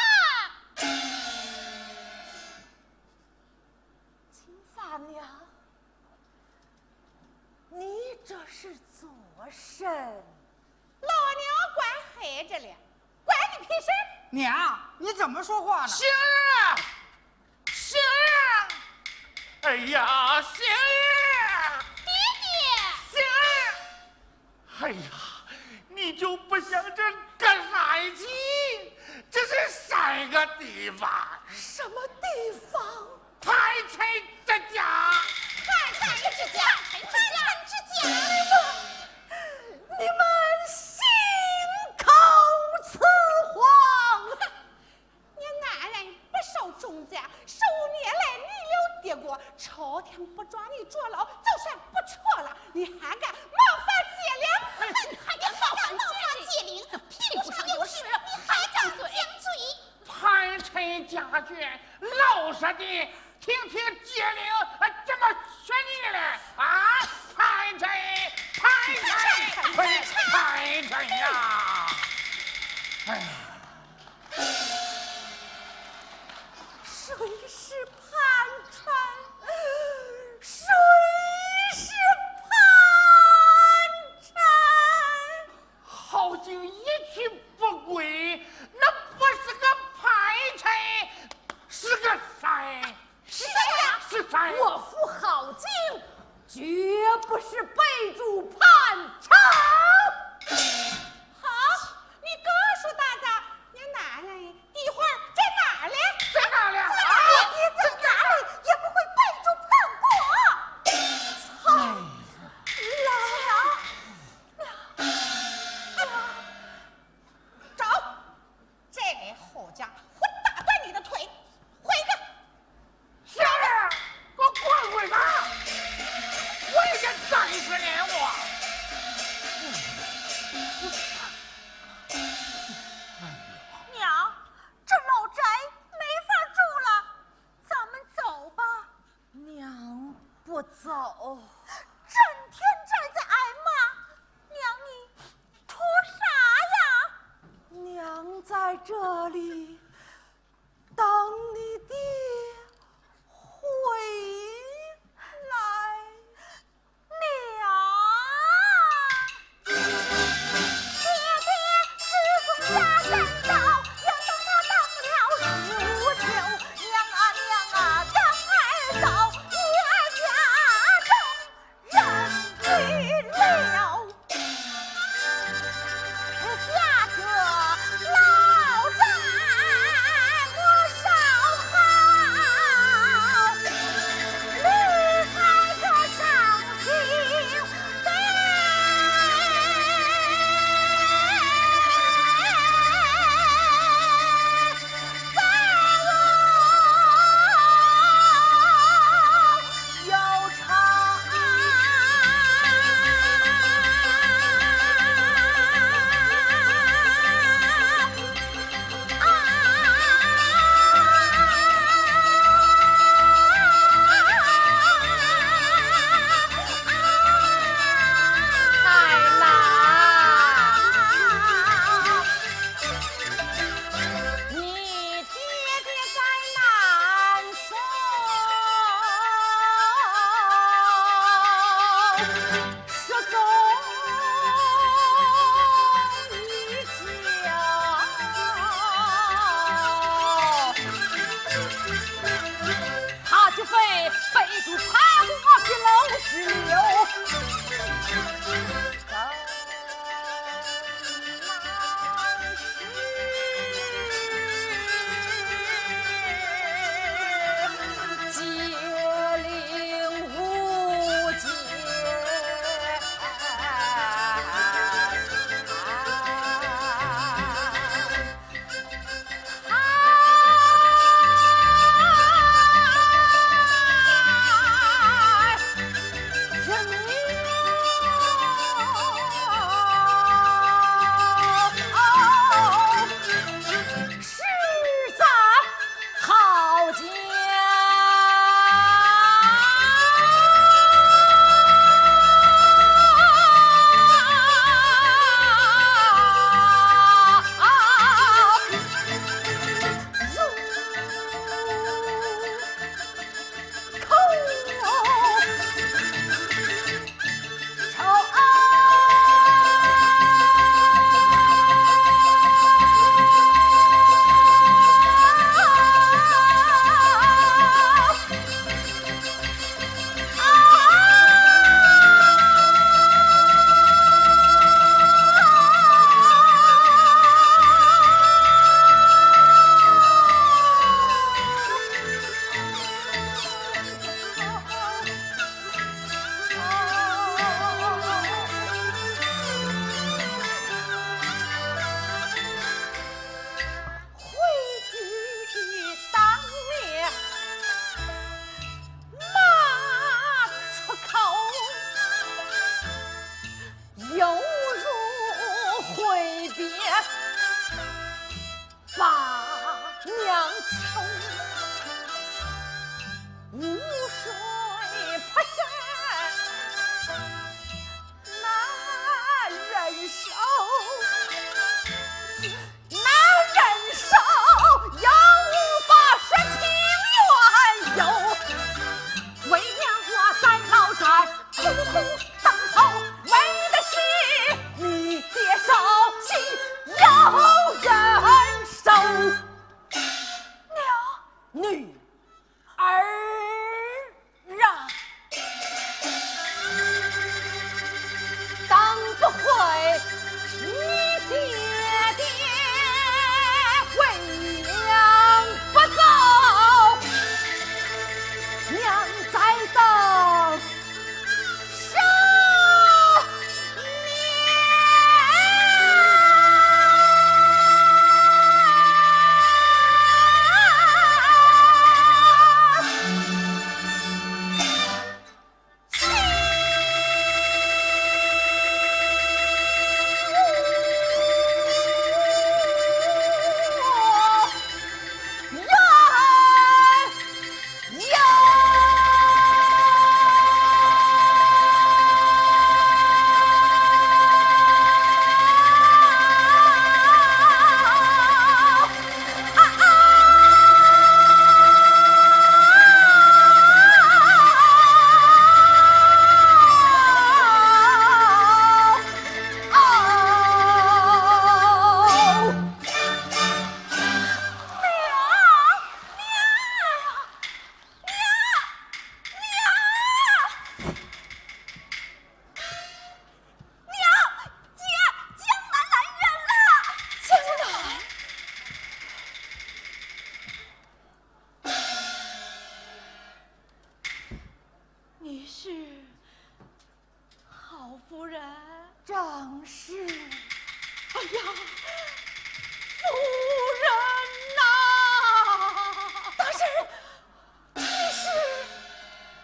金大娘，你这是作甚？ 老娘管孩子了，管你屁事儿！娘，你怎么说话呢？星儿啊，星儿啊，哎呀，星儿啊！爹爹！星儿！哎呀，你就不想这个啥去？这是三个地方。什么地方？潘陈之家。潘陈之家，潘陈之家。你们，你们信口雌黄。你男人不守忠节，十五年来你留的过，朝廷不抓你坐牢，就算不错了，你还敢冒犯奸佞？哼，还敢冒犯奸佞？屁股上有屎，你还敢顶嘴？潘陈家眷，老实的，听听奸佞，呃，怎么说你嘞？啊，潘陈，潘陈，潘陈呀！哎呀，谁是潘陈？谁是潘陈？好景一去不归，那不是个潘陈，是个谁？是谁呀？是谁？我府好景，绝不是备注潘陈。好，你告诉大家，你男人一会儿在哪儿嘞？在哪儿嘞？在哪儿嘞？啊？在哪儿嘞？也不会备注潘国。操！哎呀，娘，娘，娘，走！这个好家伙，我打断你的腿，回去！小人，给我滚回去！我也想打一顿脸我。娘，这老宅没法住了，咱们走吧。娘不走。整天宅在挨骂，娘你图啥呀？娘在这里等你爹回来。娘！爹爹，师傅家山高，远到那到了入秋，娘啊娘啊，赶快走，女儿家中。湖水拍山，男人手，男人手，又无法说情缘由。为娘我在老宅苦苦等候，为的是你爹手心有人手。娘，女儿啊，当不悔你爹爹为娘不走，娘在等少年。娘，姐，江南来援了。江南？你是郝夫人？正是。哎呀，夫人呐！大人， 你是？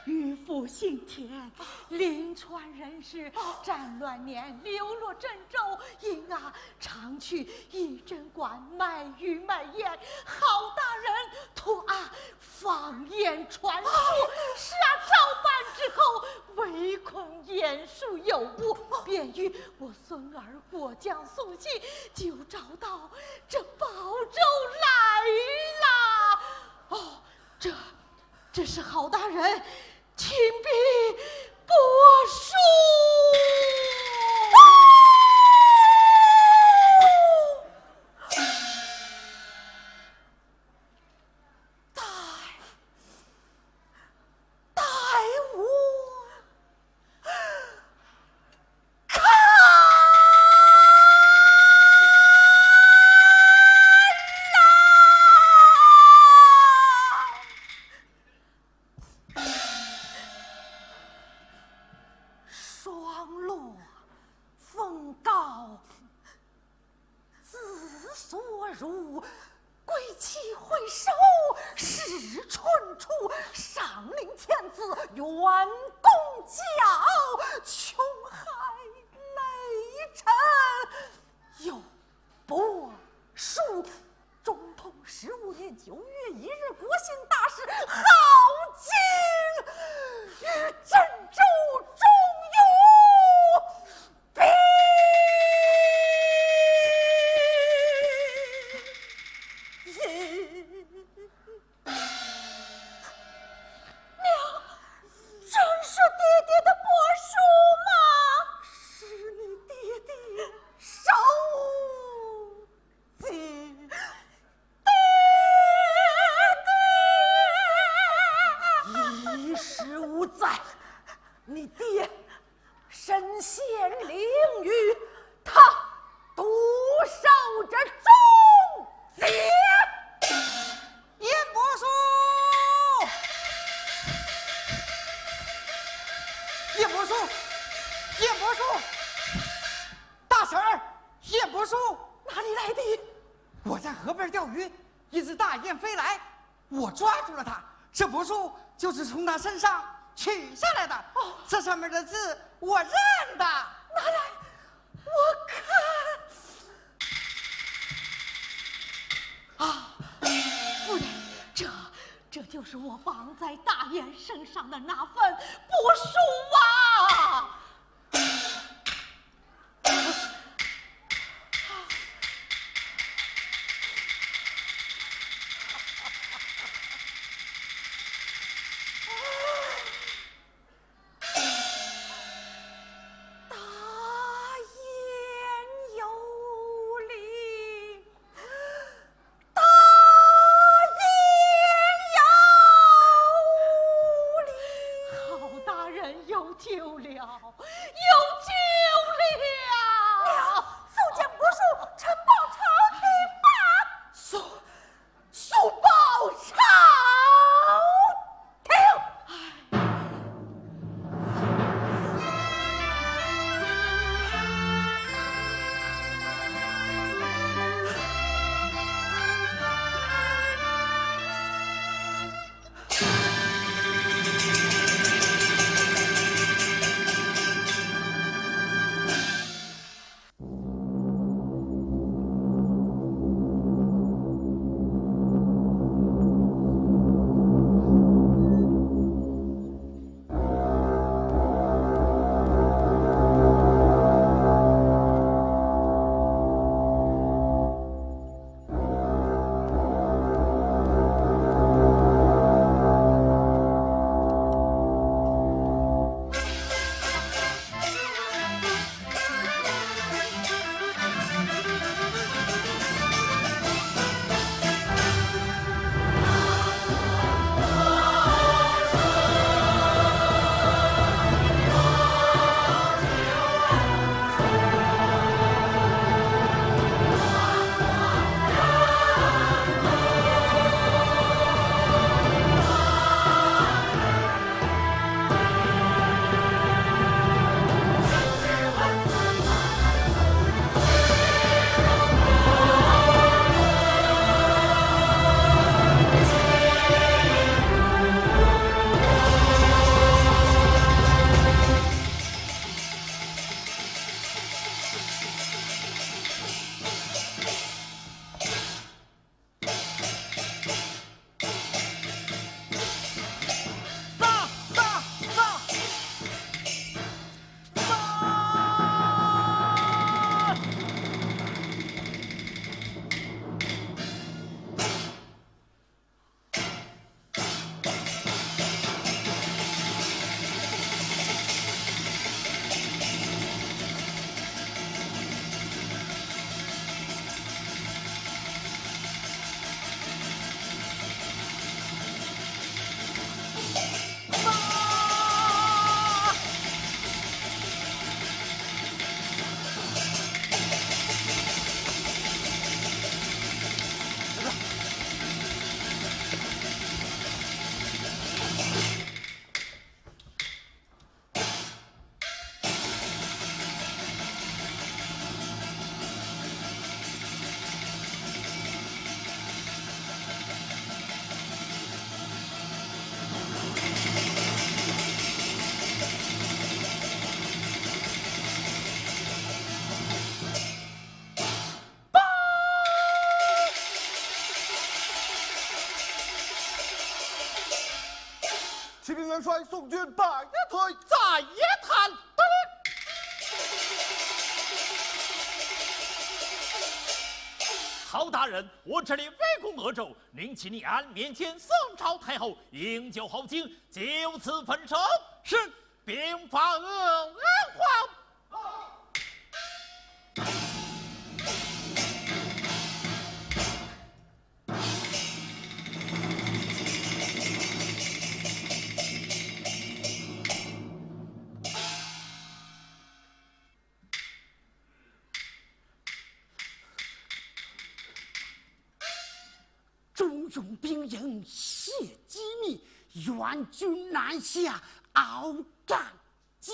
渔父姓田，临川人氏，哦。战乱年流落郑州，因而常去驿站馆卖鱼卖盐。郝大人托俺放盐传书，哦。是啊，照办之后，唯恐盐书有误，哦。便与我孙儿过江送信，就找到这宝州来了。哦， 这，这是郝大人亲笔国书。待，待我 看呐！霜落风高 紫苏蔻，归期回首是春初。上林天子远公交，穷海泪沉又不输。中通十五年九月一日，国姓大事郝景与郑州中原 娘，真是爹爹的国书吗？是你爹爹手迹。爹爹！一时无在，你爹 身陷囹圄，他独守这忠节。鄢伯叔，鄢伯叔，鄢伯叔，大婶儿，鄢伯叔，哪里来的？我在河边钓鱼，一只大雁飞来， 我抓住了它，这柏树就是从它身上取下来的。哦，这上面的字我认得。拿来，我看。啊，夫人，是我绑在大雁身上的那份不数啊！大雁有灵，大雁有灵。好大人有救了，有救了！娘，速将不数呈报朝廷吧。速，速报朝廷！启禀元帅，宋军败退。在野谈。好大人，我这里围攻阿州，您请你俺面前上朝太后，饮酒豪情，就此分手。是。兵发阿房。 重用兵营泄机密，援军南下，鏖战机。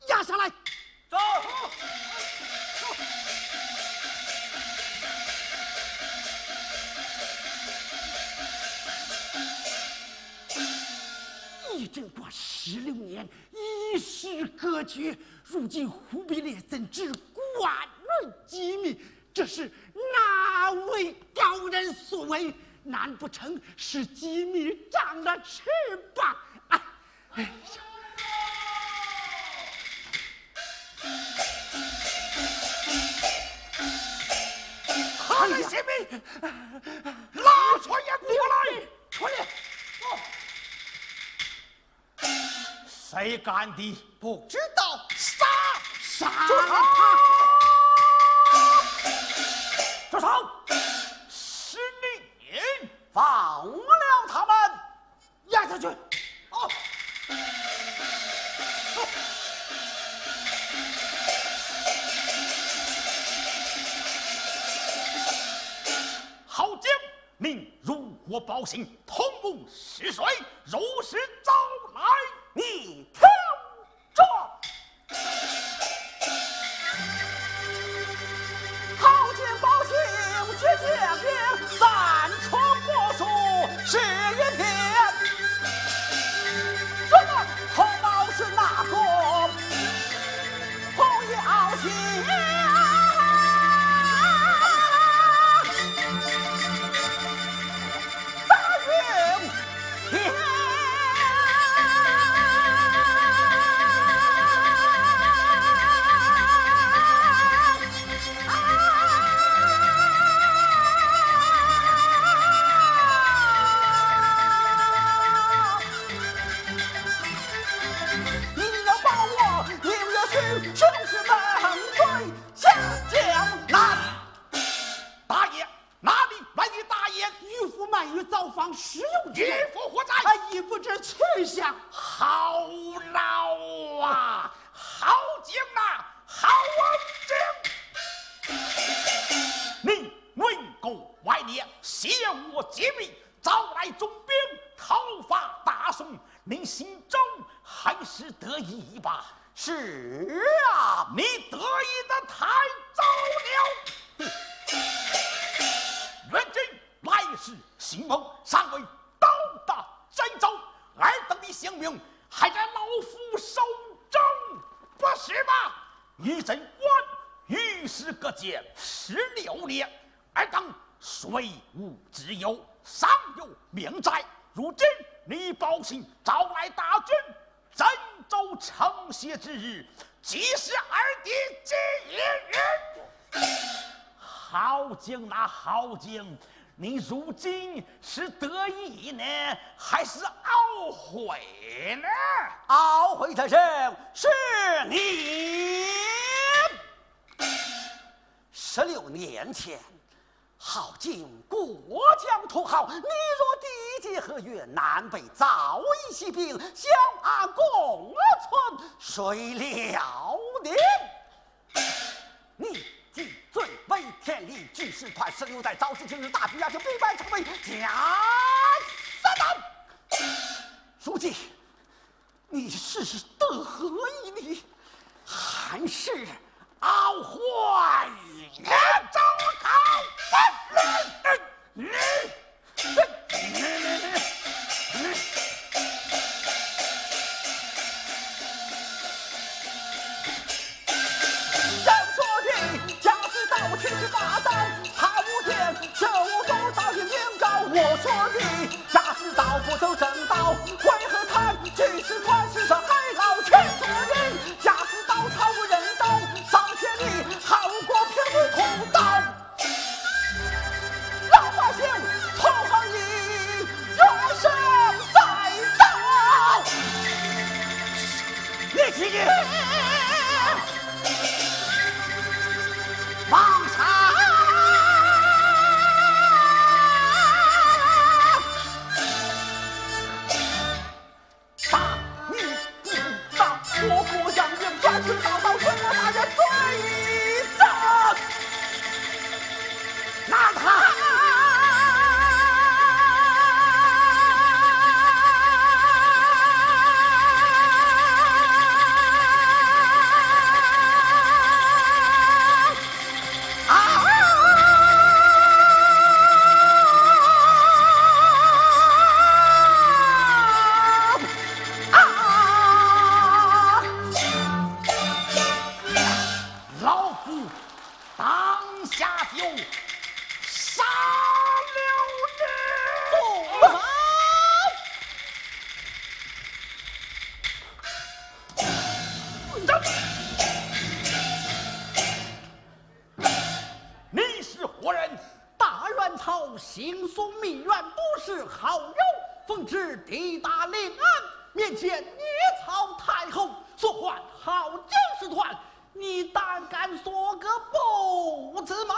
押下来。走。议政过十六年，与世隔绝，如今忽必烈怎知关内机密？ 这是哪位高人所为？难不成是鸡鸣长了翅膀？哎，哎呀！快来，先兵，拉船员过来！快点！哦。 谁干的？不知道。杀！杀了他！住手！是你放了他们。押下去。哦。好将 命如何包行？通报是谁？如实招来。你听着。好将包行，接将兵，三寸不输是一片。这个通报是哪个？ 不要紧。你要保我，你要是就是满嘴下江南。大爷，哪里来的大爷？渔夫满于造访，时有渔夫何在？他已不知去向。好老啊，好精啊，好精！你能够外列，写我节密， 招来重兵，讨伐大宋，你心中还是得意吧？是啊。你得意得太早了。元军来势凶猛，尚未到达荆州，尔等的性命还在老夫手中，不是吗？于人官，于是各界，十六年， 尔等虽无知有，尚有命在。如今你包行招来大军，荆州城楔之日，即是尔的吉日。好精啊，好精！你如今是得意呢，还是懊悔呢？懊悔的人是你。 十六年前，好景过江渌号，你若提及河源南北，早已起兵，相安共存，谁料定你既醉为天里，居士团十六载，早知今日，大举压境，兵败城北，家散难。如今 你是得意呢，还是懊悔呢？走开！你，你，你，你，你。 要说的，家事到七十八章，他无言，这我都早已明告。我说的，家事到不走正道，为何他只是官司上海老千岁人，家事到草无人道，上天里好过平时通道。 老百姓，同行你怨声载道。你听听，王上。 大逆不道，我国将军专制暴道，罪我大人罪责。拿他！啊！ 啊！老夫当下就杀了你！行宿密院，不识好友，奉旨抵达临安，面见女曹太后，速唤郝京使团。你胆敢说个不字吗？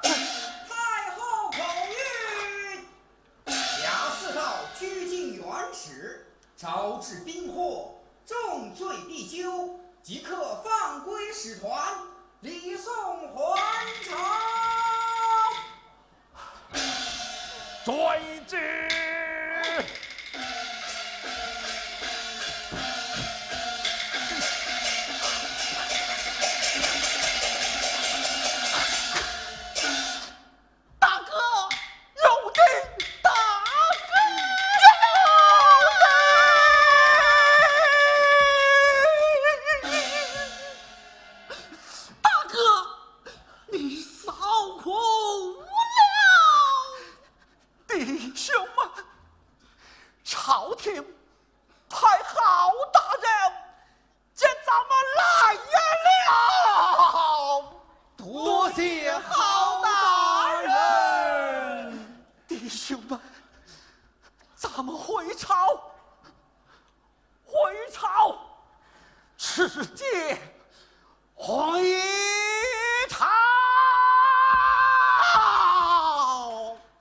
太后口谕，贾似道拘禁原始，招致兵祸，重罪必究，即刻放归使团，礼送还朝。 遵旨。大哥，有令！大哥，有令！大哥， 你少苦了。弟兄们，朝廷派郝大人接咱们来也了。多谢郝大人。弟兄们，咱们回朝，回朝，直接 回朝，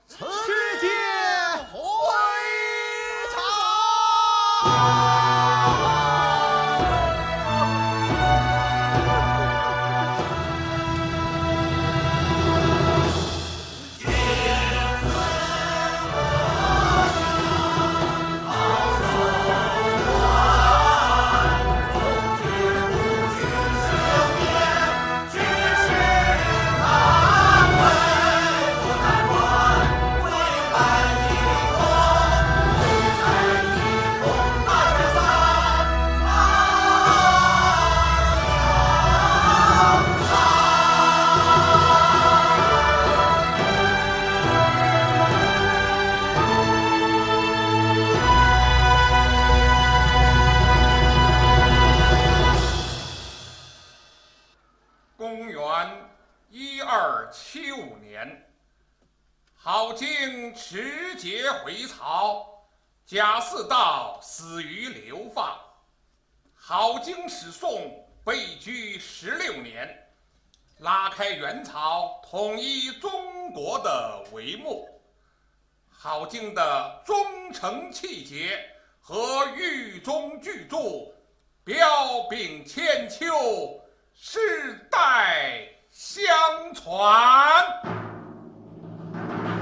直接回朝。公元一二七五年，郝经持节回曹，贾似道死于流放。郝经使宋被拘十六年，拉开元朝统一中国的帷幕。 郝经的忠诚气节和狱中巨著，彪炳千秋，世代相传。